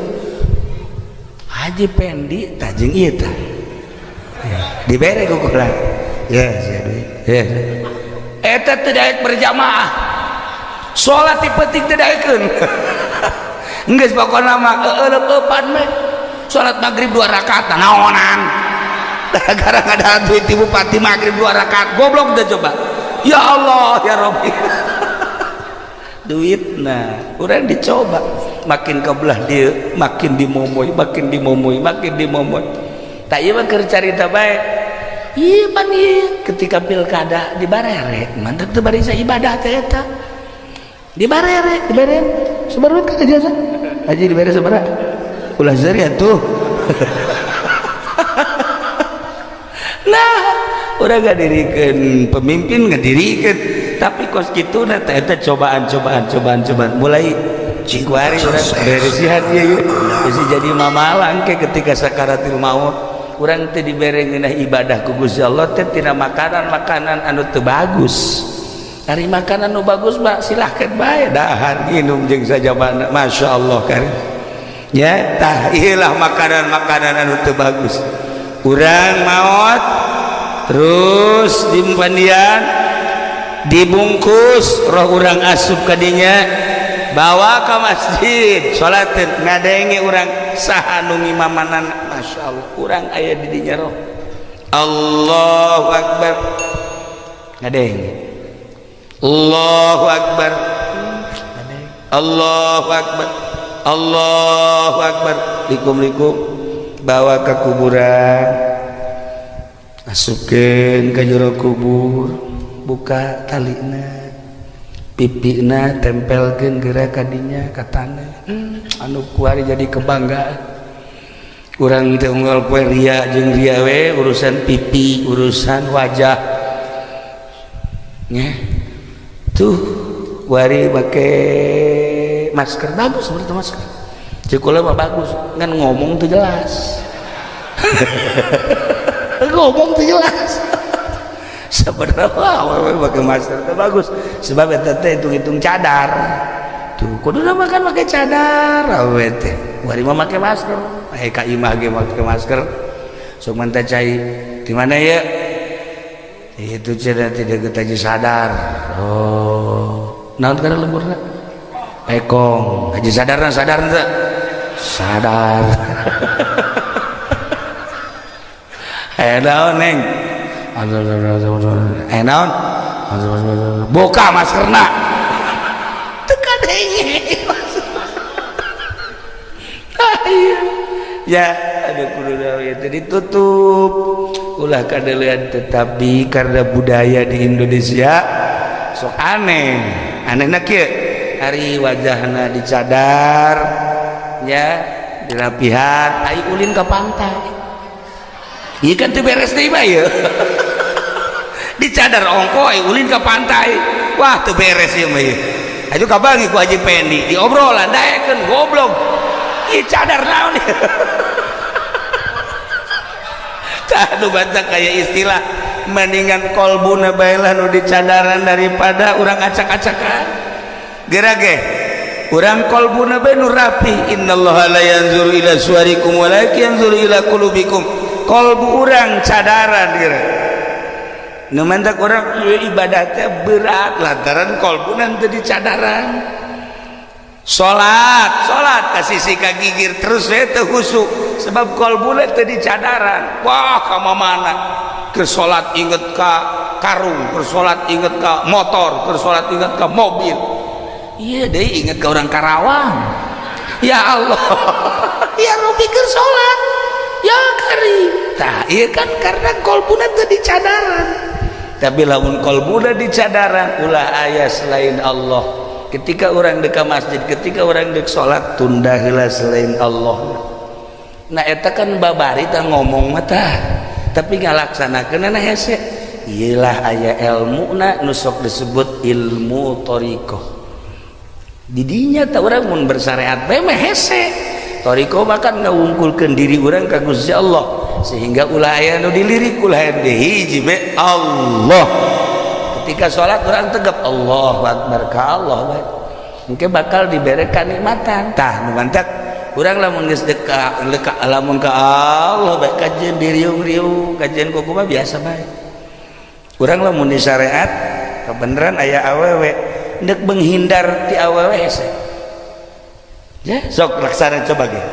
S1: Haji Pendi tah jeung ieu tah dibere ku kula ya sia duit ya eta teu daek berjamaah salat ti peuting teu daekeun. Geus pokona mah eueup-eupan meh salat maghrib 2 rakaat naonan gara-gara ada duit di bupati maghrib 2 rakaat goblok dah coba. Ya Allah ya Rabbi. Duit nah urang dicoba makin ke belah dia makin dimomoy, makin dimomoy, makin dimomoy. Tak ieu mah keur carita bae ieu pan ieu ketika pilkada di barere mantap teu barisa ibadah teh eta di barere dibere sabaraha duit ka jasa haji dibere sabaraha ulah seuri atuh. Nah udah ngadirikeun pemimpin ngadirikeun tapi kos kitu na teh eta cobaan cobaan cobaan cobaan mulai cikuari urang beresihan ieu geus jadi mamalang ke ketika sakaratil maut urang teh dibere ngeunah ibadah ku Gusti Allah teh tina makanan-makanan anu teu bagus. Ari makanan nu bagus mah silahkan bae dahar minum jeung sajabana. Masya Allah karim ya tah ieulah makanan-makanan anu teu bagus. Urang maot terus dimpandian dibungkus roh urang asup kadinya bawa ke masjid salateun ngadenge urang saha nu ngimamanan. Masya Allah urang aya di dinya roh Allahu Akbar ngadenge Allahu Akbar Allahu Akbar Allahu Akbar likum-likum bawa ke kuburan, asupkeun ka jero kubur. Buka talina, pipina tempelkeun geura ka dinya ka taneuh. Anu kuari jadi kebanggaan urang teh unggal poe ria jeung ria we, urusan pipi, urusan wajah nya. Tuh wari make masker, bagus sebenarnya masker. Cek kula mah bagus, ngan ngomong tuh jelas, ngomong tuh jelas. Sebenarnya awewe pakai masker teh bagus, sebab eta teh hitung-hitung cadar. Tuh kudu makan pakai cadar awewe teh, wari mah make masker. Eh, ka imah ge make masker. Sok manta cai di mana ya itu, cenah tidak kita sadar. Oh, naon kana lemburna pekong haji sadarna, sadar teu sadar. Eh, naon, neng? Eh, naon? Buka maskerna, teu kadenge. Ya, ada kudu itu ditutup, ulah kadeulean. Tetapi karena budaya di Indonesia sok aneh, aneh na kieu, hari wajahna dicadar ya, dirapihan, ai ulin ke pantai. Iya kan, teu beres deui mah ieu. Dicadar ongko, ai ulin ke pantai, wah, teu beres ieu mah ieu. Aju kabangi ku Haji Pendi di obrolan, daekeun goblok, ieu cadar naon. Tah nu baca kayak istilah mendingan kolbuna bae lah nu dicadaran daripada urang acak-acakan. Geura ge urang kolbuna bae nu rapi. Innallaha la yanzuru ila suwarikum walakin yanzuru ila qulubikum. Kolbu urang cadaran geura nu mantak urang ibadahnya berat lantaran kolbuna teu dicadaran. Salat, salat ka sisi ka gigir terus we teu khusuk, sebab kolbuna teu dicadaran. Wah, ka mana keur salat inget ka karung, keur salat inget ka motor, keur salat inget ka mobil, iya deui inget ka orang Karawang. Ya Allah, ya Rabbi, keur salat ya karim. Tah iya kan, karena kolbuna teu dicadaran. Tapi lamun kolbuna dicadaran, ulah aya selain Allah. Ketika orang deka masjid, ketika orang dek salat, tunda heula selain Allah. Nah, eta kan babari tah ngomong mah tah, tapi ngalaksanakeunna hese. Iyalah aya ilmuna nu sok disebut ilmu thariqah. Didinya tah urang mun bersyariat bae mah hese. Thariqah bahkan ngawungkulkeun diri urang ka Gusti Allah, sehingga ulah aya nu dilirik, ulah aya nu hiji be Allah. Ketika sholat orang tegap, Allahu Akbar ka Allah bae, mungkin bakal diberi kanikmatan. Tah nu mantak urang lamun geus deka leka, lamun ka Allah bae, kajian diriung-riung, kajian kumaha biasa bae. Urang lamun di syariat kebenaran aya awewe, ndek menghindar ti awewe hese. Ya sok laksana, coba ge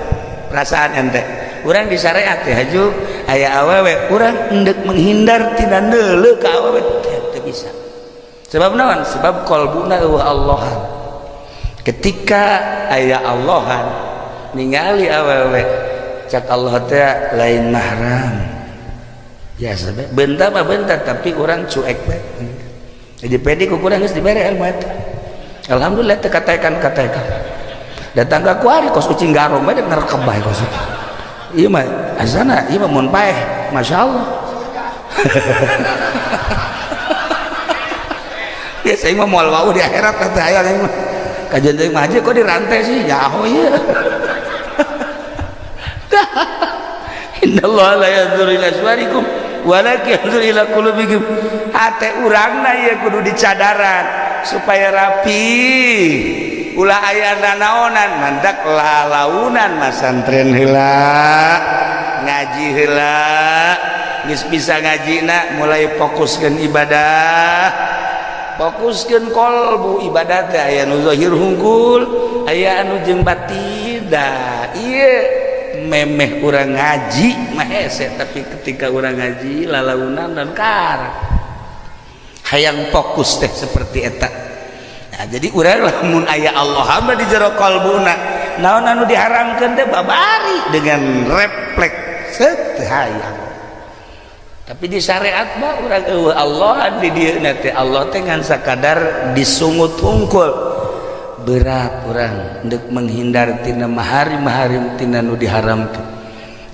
S1: perasaan ente. Urang di syariat ya haju aya awewe, urang ndek menghindar tina neuleuh ka awewe teu bisa. Sebab naon? Sebab kolbuna eueuh Allahan. Ketika aya Allahan ningali awewe, cak Allah teh lain mahram. Ya sebab bentar mah bentar, tapi urang cuek bae. Jadi pedi ku kurang geus dibere ilmu eta. Alhamdulillah teu katekan-katekan. Datang ka kuari kos ucing garong bae ngerekeb bae kos. Ieu mah azana, ieu mah mun paeh, masyaallah. Ya saya mah moal wau di akhirat kata hayang aing mah. Kajian deui mah kok dirantai sih, nyaho ieu. Innallaha la yanzuru ila suwarikum walakin yanzuru ila qulubikum. Hate urangna ieu kudu dicadaran supaya rapi. Ulah aya nanaonan, mandak lalaunan masantren heula, ngaji heula, geus bisa ngajina mulai fokuskeun ibadah. Fokuskeun kolbu ibadah teh aya nu zahir hungkul, aya anu jeung batin. Dah ieu memeh urang ngaji mah hese, tapi ketika urang ngaji lalaunan dan kar hayang fokus teh seperti eta. Nah, jadi urang lamun aya Allah mah di jero kalbuna, naon anu diharamkeun teh babari dengan refleks set hayang. Tapi di syariat mah urang eueuh Allah di dieu teh, Allah teh ngan sakadar disungut hungkul. Berat urang deuk menghindar tina maharim-maharim, tina nu diharamkeun.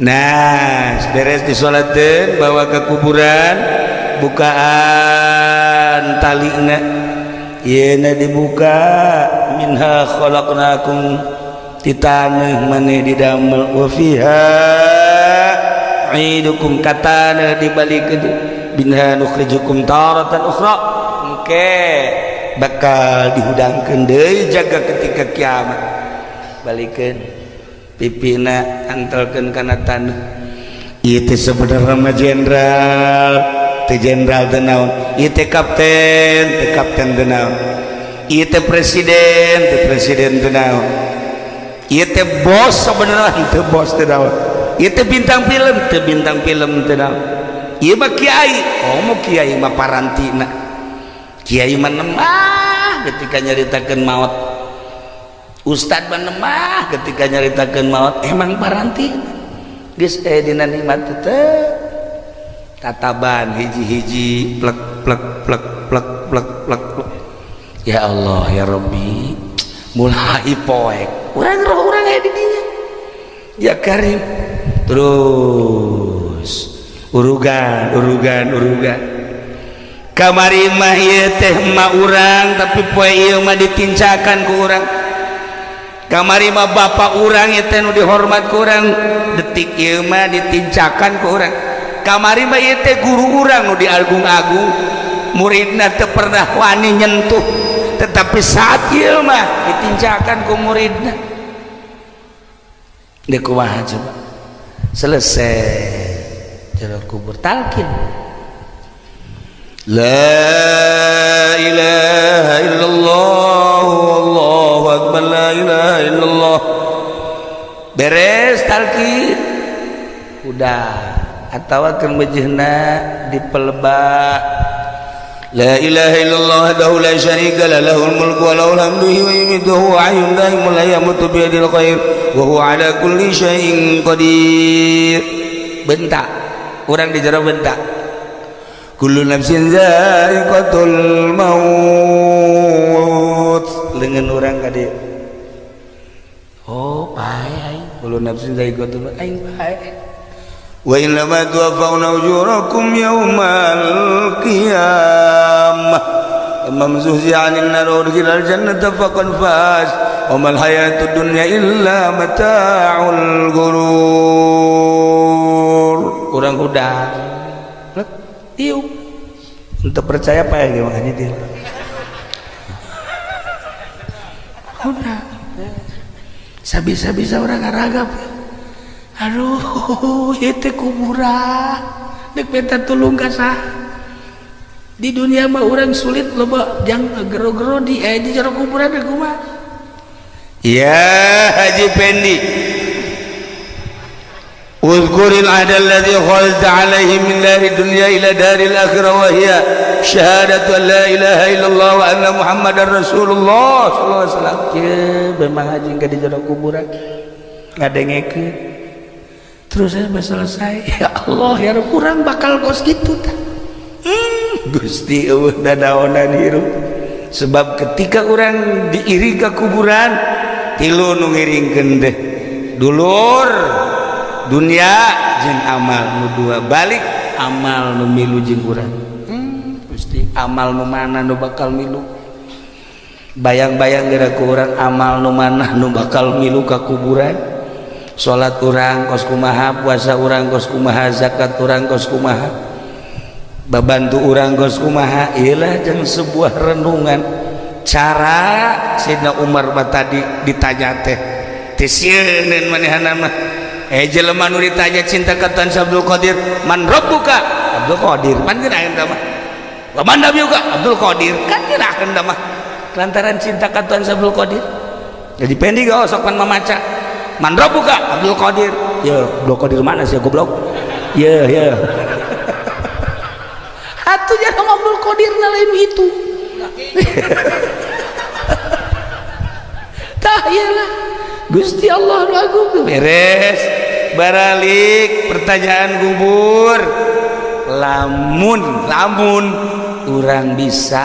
S1: Nah, beres disolatkeun, bawa ke kuburan, bukaan talina. Ieu dibuka, minha khalaqnakum, ti taneuh maneh didamel, wa fiha nu'idukum, ka taneuh dibalikeun, minha nukhrijukum taratan ukhra. Engke bakal dihudangkeun deui jaga ketika kiamat. Balikeun pipina, antelkeun kana taneuh. Ieu teh sebenarnya mah jenderal teh, jenderal teh naon, ieu teh kapten teh, kapten teh naon, ieu teh presiden teh, presiden teh naon, ieu teh bos sebenarnya teh, bos teh naon, ieu teh bintang film teh, bintang film teh naon, ieu mah kiai. Oh, mau kiai mah parantina, kiai mah nemah ketika nyaritakeun maut, ustad mah nemah ketika nyaritakeun maut, emang parantina. Geus eh dina nikmat teh tataban hiji-hiji, plek plek plek plek plek plek plek. Ya Allah ya Rabbi, mulai poek urang, roh urang aya di dinya. Ya Karim, terus urugan urugan urugan. Kamari mah ieu teh emak urang, tapi poe ieu mah ditincakan ku urang. Kamari mah bapak urang ieu teh nu dihormat ku urang, detik ieu mah ditincakan ku urang. Kamari mah ieu teh guru urang nu diagung-agung, muridna teu pernah wani nyentuh, tetapi saat ieu mah ditincakan ku muridna. Deuk kumaha coba? Selesai jero kubur, talkin la ilaha illallah, Allahu akbar, la ilaha illallah. Beres talkin udah, atau akan mejehna dipelebak, la ilaha illallah wahdahu la syarika lah, lahul mulku wa lahul hamdu wa yumiitu wa hayyun la yamutu bi yadil khair wa huwa ala kulli syai'in qadir. Bentak urang di jero, bentak, kullu nafsin za'iqatul maut. Leungeun urang ka dieu, oh pae aing, kullu nafsin za'iqatul maut, aing pae. Wa innama tuwaffawna ujurakum yawmal qiyamah, man zuhziha 'anil nar wa udkhilal jannata faqad faz, wa mal hayatud dunya illa mata'ul ghurur. Urang udah tiup untuk percaya apa ya, makanya dia udah sabisa-bisa orang ngaragap. Aduh, itu kuburan dek minta tulung ka saha? Di dunia mah orang sulit loba jang gero-gero di jero kuburan dek kumaha? Ya Haji Pendi, uzkuril ahda alladhi khalta alaihi min dari dunya ila daril akhirah wa hiya syahadatu an la ilaha illallah wa anna muhammadar rasulullah sallallahu alaihi wasallam. Kieu memang haji ka di jero kuburan ngadengekeun terus saya selesai. Ya Allah ya Rabb, kurang bakal kos gitu ta. Gusti eueuh dadaonan hirup, sebab ketika orang diiring ke kuburan, tilu nu ngiringkeun teh dulur, dunia jeung amal. Nu dua balik amal nu milu jeung urang. Gusti, amal nu mana nu bakal milu? Bayang-bayang geura ku urang, amal nu mana nu bakal milu ka kuburan? Salat urang kos kumaha, puasa urang kos kumaha, zakat urang kos kumaha, babantu urang kos kumaha. Iyalah jeung sebuah renungan. Cara Sayyidina Umar mah tadi ditanya teh teh sieun manehna mah. Jelema nu ditanya cinta ka Tuhan Abdul Qadir, man rabbuka? Abdul Qadir. Pan geuraheun tah mah. Wa man nabiyuka? Abdul Qadir. Kan geuraheun tah mah lantaran cinta ka Tuhan Abdul Qadir. Jadi pendi gak sok pan mamaca, man rabbuka? Abdul Qadir. Ya Abdul Qadir mana sih goblok? Ya ya atuh jangan Abdul Qadir na lain itu. Tah iyalah Gusti Allah nu agung. Beres baralik pertanyaan kubur. Lamun lamun urang bisa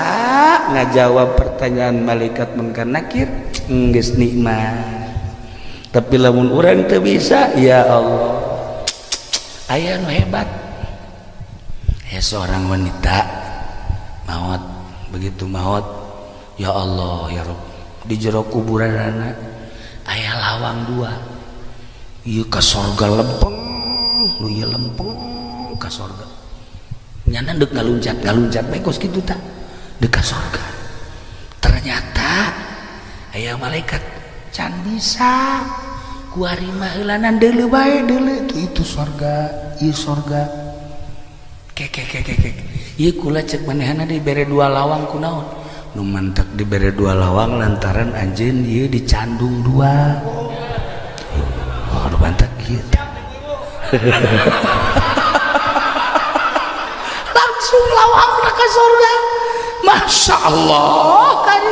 S1: ngajawab pertanyaan malaikat Munkar Nakir, geus nikmat. Tapi lamun urang teu bisa, ya Allah, aya nu hebat ya, seorang wanita maut. Begitu maut, ya Allah, ya Rob, di jero kuburan anak aya lawang dua. Ieu ka sorga lempeng, nu ieu lempeng ka sorga. Nyana dek ngaluncat ngaluncat bae kos kitu tah, dek ka sorga. Ternyata aya malaikat, "Can bisa, kuari mah heulanan deuleu bae, deuleu itu itu sorga, ieu sorga." Ke ke ke ke ke, ieu kula cek manehna dibere dua lawang kunaon? Nu mantak dibere dua lawang lantaran anjeun ieu dicandung dua. Oh, nu mantak kieu langsung lawang ka surga. Masya Allah kan,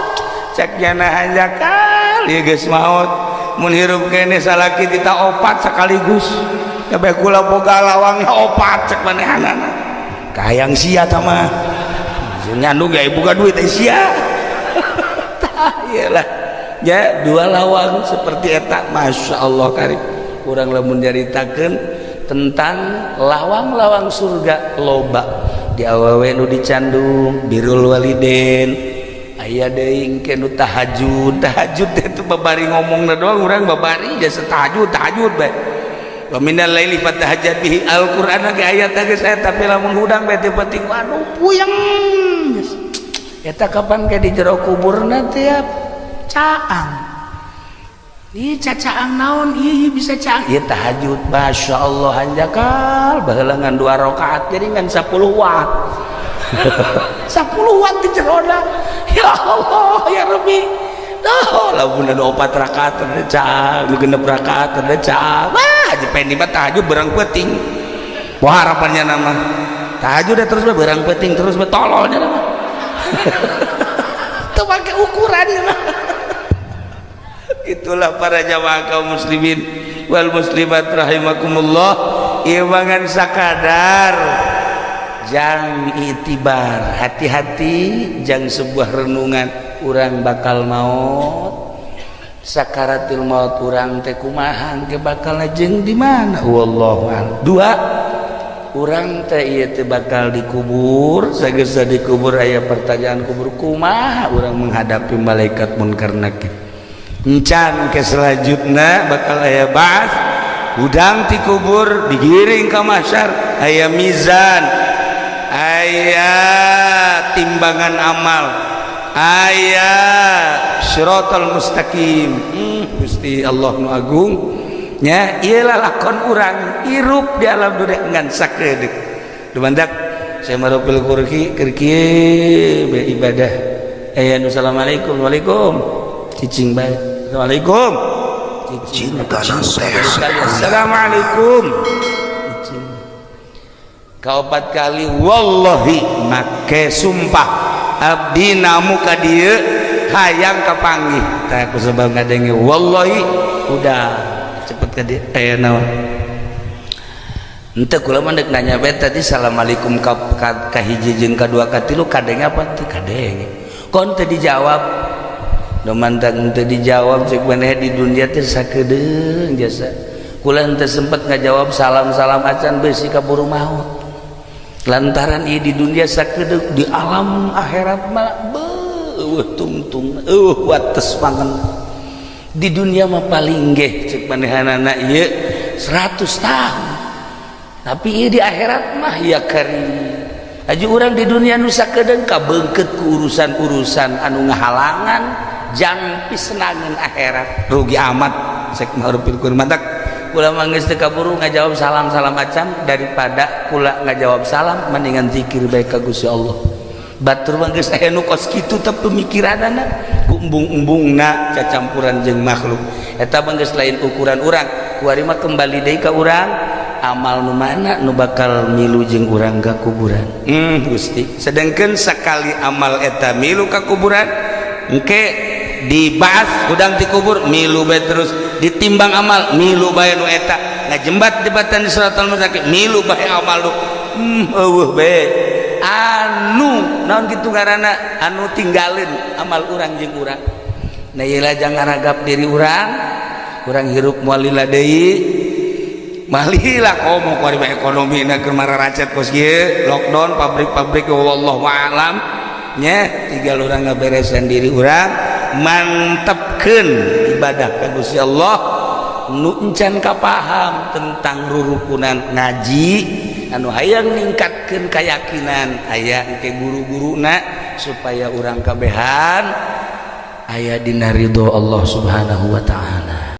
S1: cek nyana hanjakal ieu geus maot. Mun hirup kene salaki kita opat sekaligus, kabeh kula boga lawangna opat. Cek manehanana kahayang sia tah mah nyandung ya, buka duit sia. Tah iyalah ya, dua lawang seperti eta. Masya Allah karib, kurang lamun nyaritakeun tentang lawang-lawang surga loba. Di awewe nu dicandung birrul waliden, aya deui engke nu tahajud. Tahajud itu babari ngomongna doang, urang babari jasa tahajud tahajud bae. Wa minal laili fatahajjad bihi, Al-Qur'an ge ayat geus aya, tapi lamun hudang bae teu penting, waduh, puyeng. Eta kapan ke di jero kuburna tiap caang. Ih, cacaang naon? Iya, bisa caang. Ieu tahajud, Masya Allah, hanjakal baheula ngan dua rakaat jadi ngan 10 watt. 10 watt di jerona. Ya Allah, ya Rabbi. Oh, lamun anu opat rakaat teh caang, nu genep rakaat teh caang. Wah, jepen mah tahajud berang peuting. Wah, harapannya nama tahajud terus berang peuting terus tololnya nama. Teu make ukuran mah. Itulah para jamaah kaum muslimin wal muslimat rahimakumullah, iwangan sakadar jang itibar, hati-hati, jang sebuah renungan. Urang bakal maut, sakaratil maut urang teh kumaha ke, bakal jeung di mana, wallahu a'lam. Dua, urang teh ieu teh bakal dikubur. Sageus dikubur aya pertanyaan kubur, kumaha urang menghadapi malaikat Munkar Nakir. Encan ke selanjutnya bakal aya ba'ats, hudang ti kubur digiring ke mahsyar, aya mizan, aya timbangan amal, aya siratal mustaqim. Gusti Allah nu agung nya, ieu lakon urang hirup di alam dunia ngan sakedeuk. Dumandak saya marupil kurki keur kieu ibadah, aya nu assalamualaikum, waalaikum, cicing bae, assalamualaikum.
S2: Cinta nasihat.
S1: Assalamualaikum, cicing. Kaopat kali, wallahi, make sumpah abdi namu ka dieu hayang kapanggih tah, ku sebab ngadenge wallahi udah cepet ka dieu. Aya naon? Henteu, kula mah deuk nanya bae. Tadi assalamualaikum ka hiji jeung ka dua ka tilu kadenge apa teu kadenge? Kon teu dijawab. Nu mantang teu dijawab, cek maneh di dunia teh sakedeung jasa kula henteu sempet ngajawab salam-salam acan, beusi kaburu maut, lantaran ieu di dunia sakedeung, di alam akhirat mah beuh tungtung, eueuh wates banget. Di dunia mah paling geh cek manehanana ieu 100 tahun, tapi ieu di akhirat mah ya karim. Aju urang di dunia nu sakedeung kabeungkeut ku urusan-urusan anu ngahalangan jang pisenangeun akhirat, rugi amat. Cek ma'rufil matak kula mah geus teu kaburu ngajawab salam-salam acan. Daripada kula ngajawab salam, mendingan zikir bae ka Gusti Allah. Batur mah geus aya nu kos kitu teh pemikiranana, ku embung-embungna cacampuran jeung makhluk. Eta mah geus lain ukuran urang. Kuari mah kembali deui ka urang, amal nu mana nu bakal milu jeung urang ka kuburan. Gusti, sedangkan sekali amal eta milu ka kuburan, engke dibahas hudang dikubur milu bae, terus ditimbang amal milu bae, nu eta ngajembat jembatan di siratal mustaqim milu bae amal nu. Eueuh be anu naon kitu ngaranna, anu tinggalin amal urang jeung urang. Nah, ieu jangan ragap diri urang, urang hirup moal lila deui. Malila komo kuari ekonomi na keur mararacet kos kieu, lockdown pabrik-pabrik, wallahu a'lam nya. Tinggal urang ngaberesan diri urang, mantepkeun ibadah ka Gusti Allah. Nu encan kapaham tentang rurukunan ngaji, anu hayang ningkatkeun keyakinan, aya ke guru-guruna supaya urang kabehan aya dina ridho Allah Subhanahu wa Ta'ala.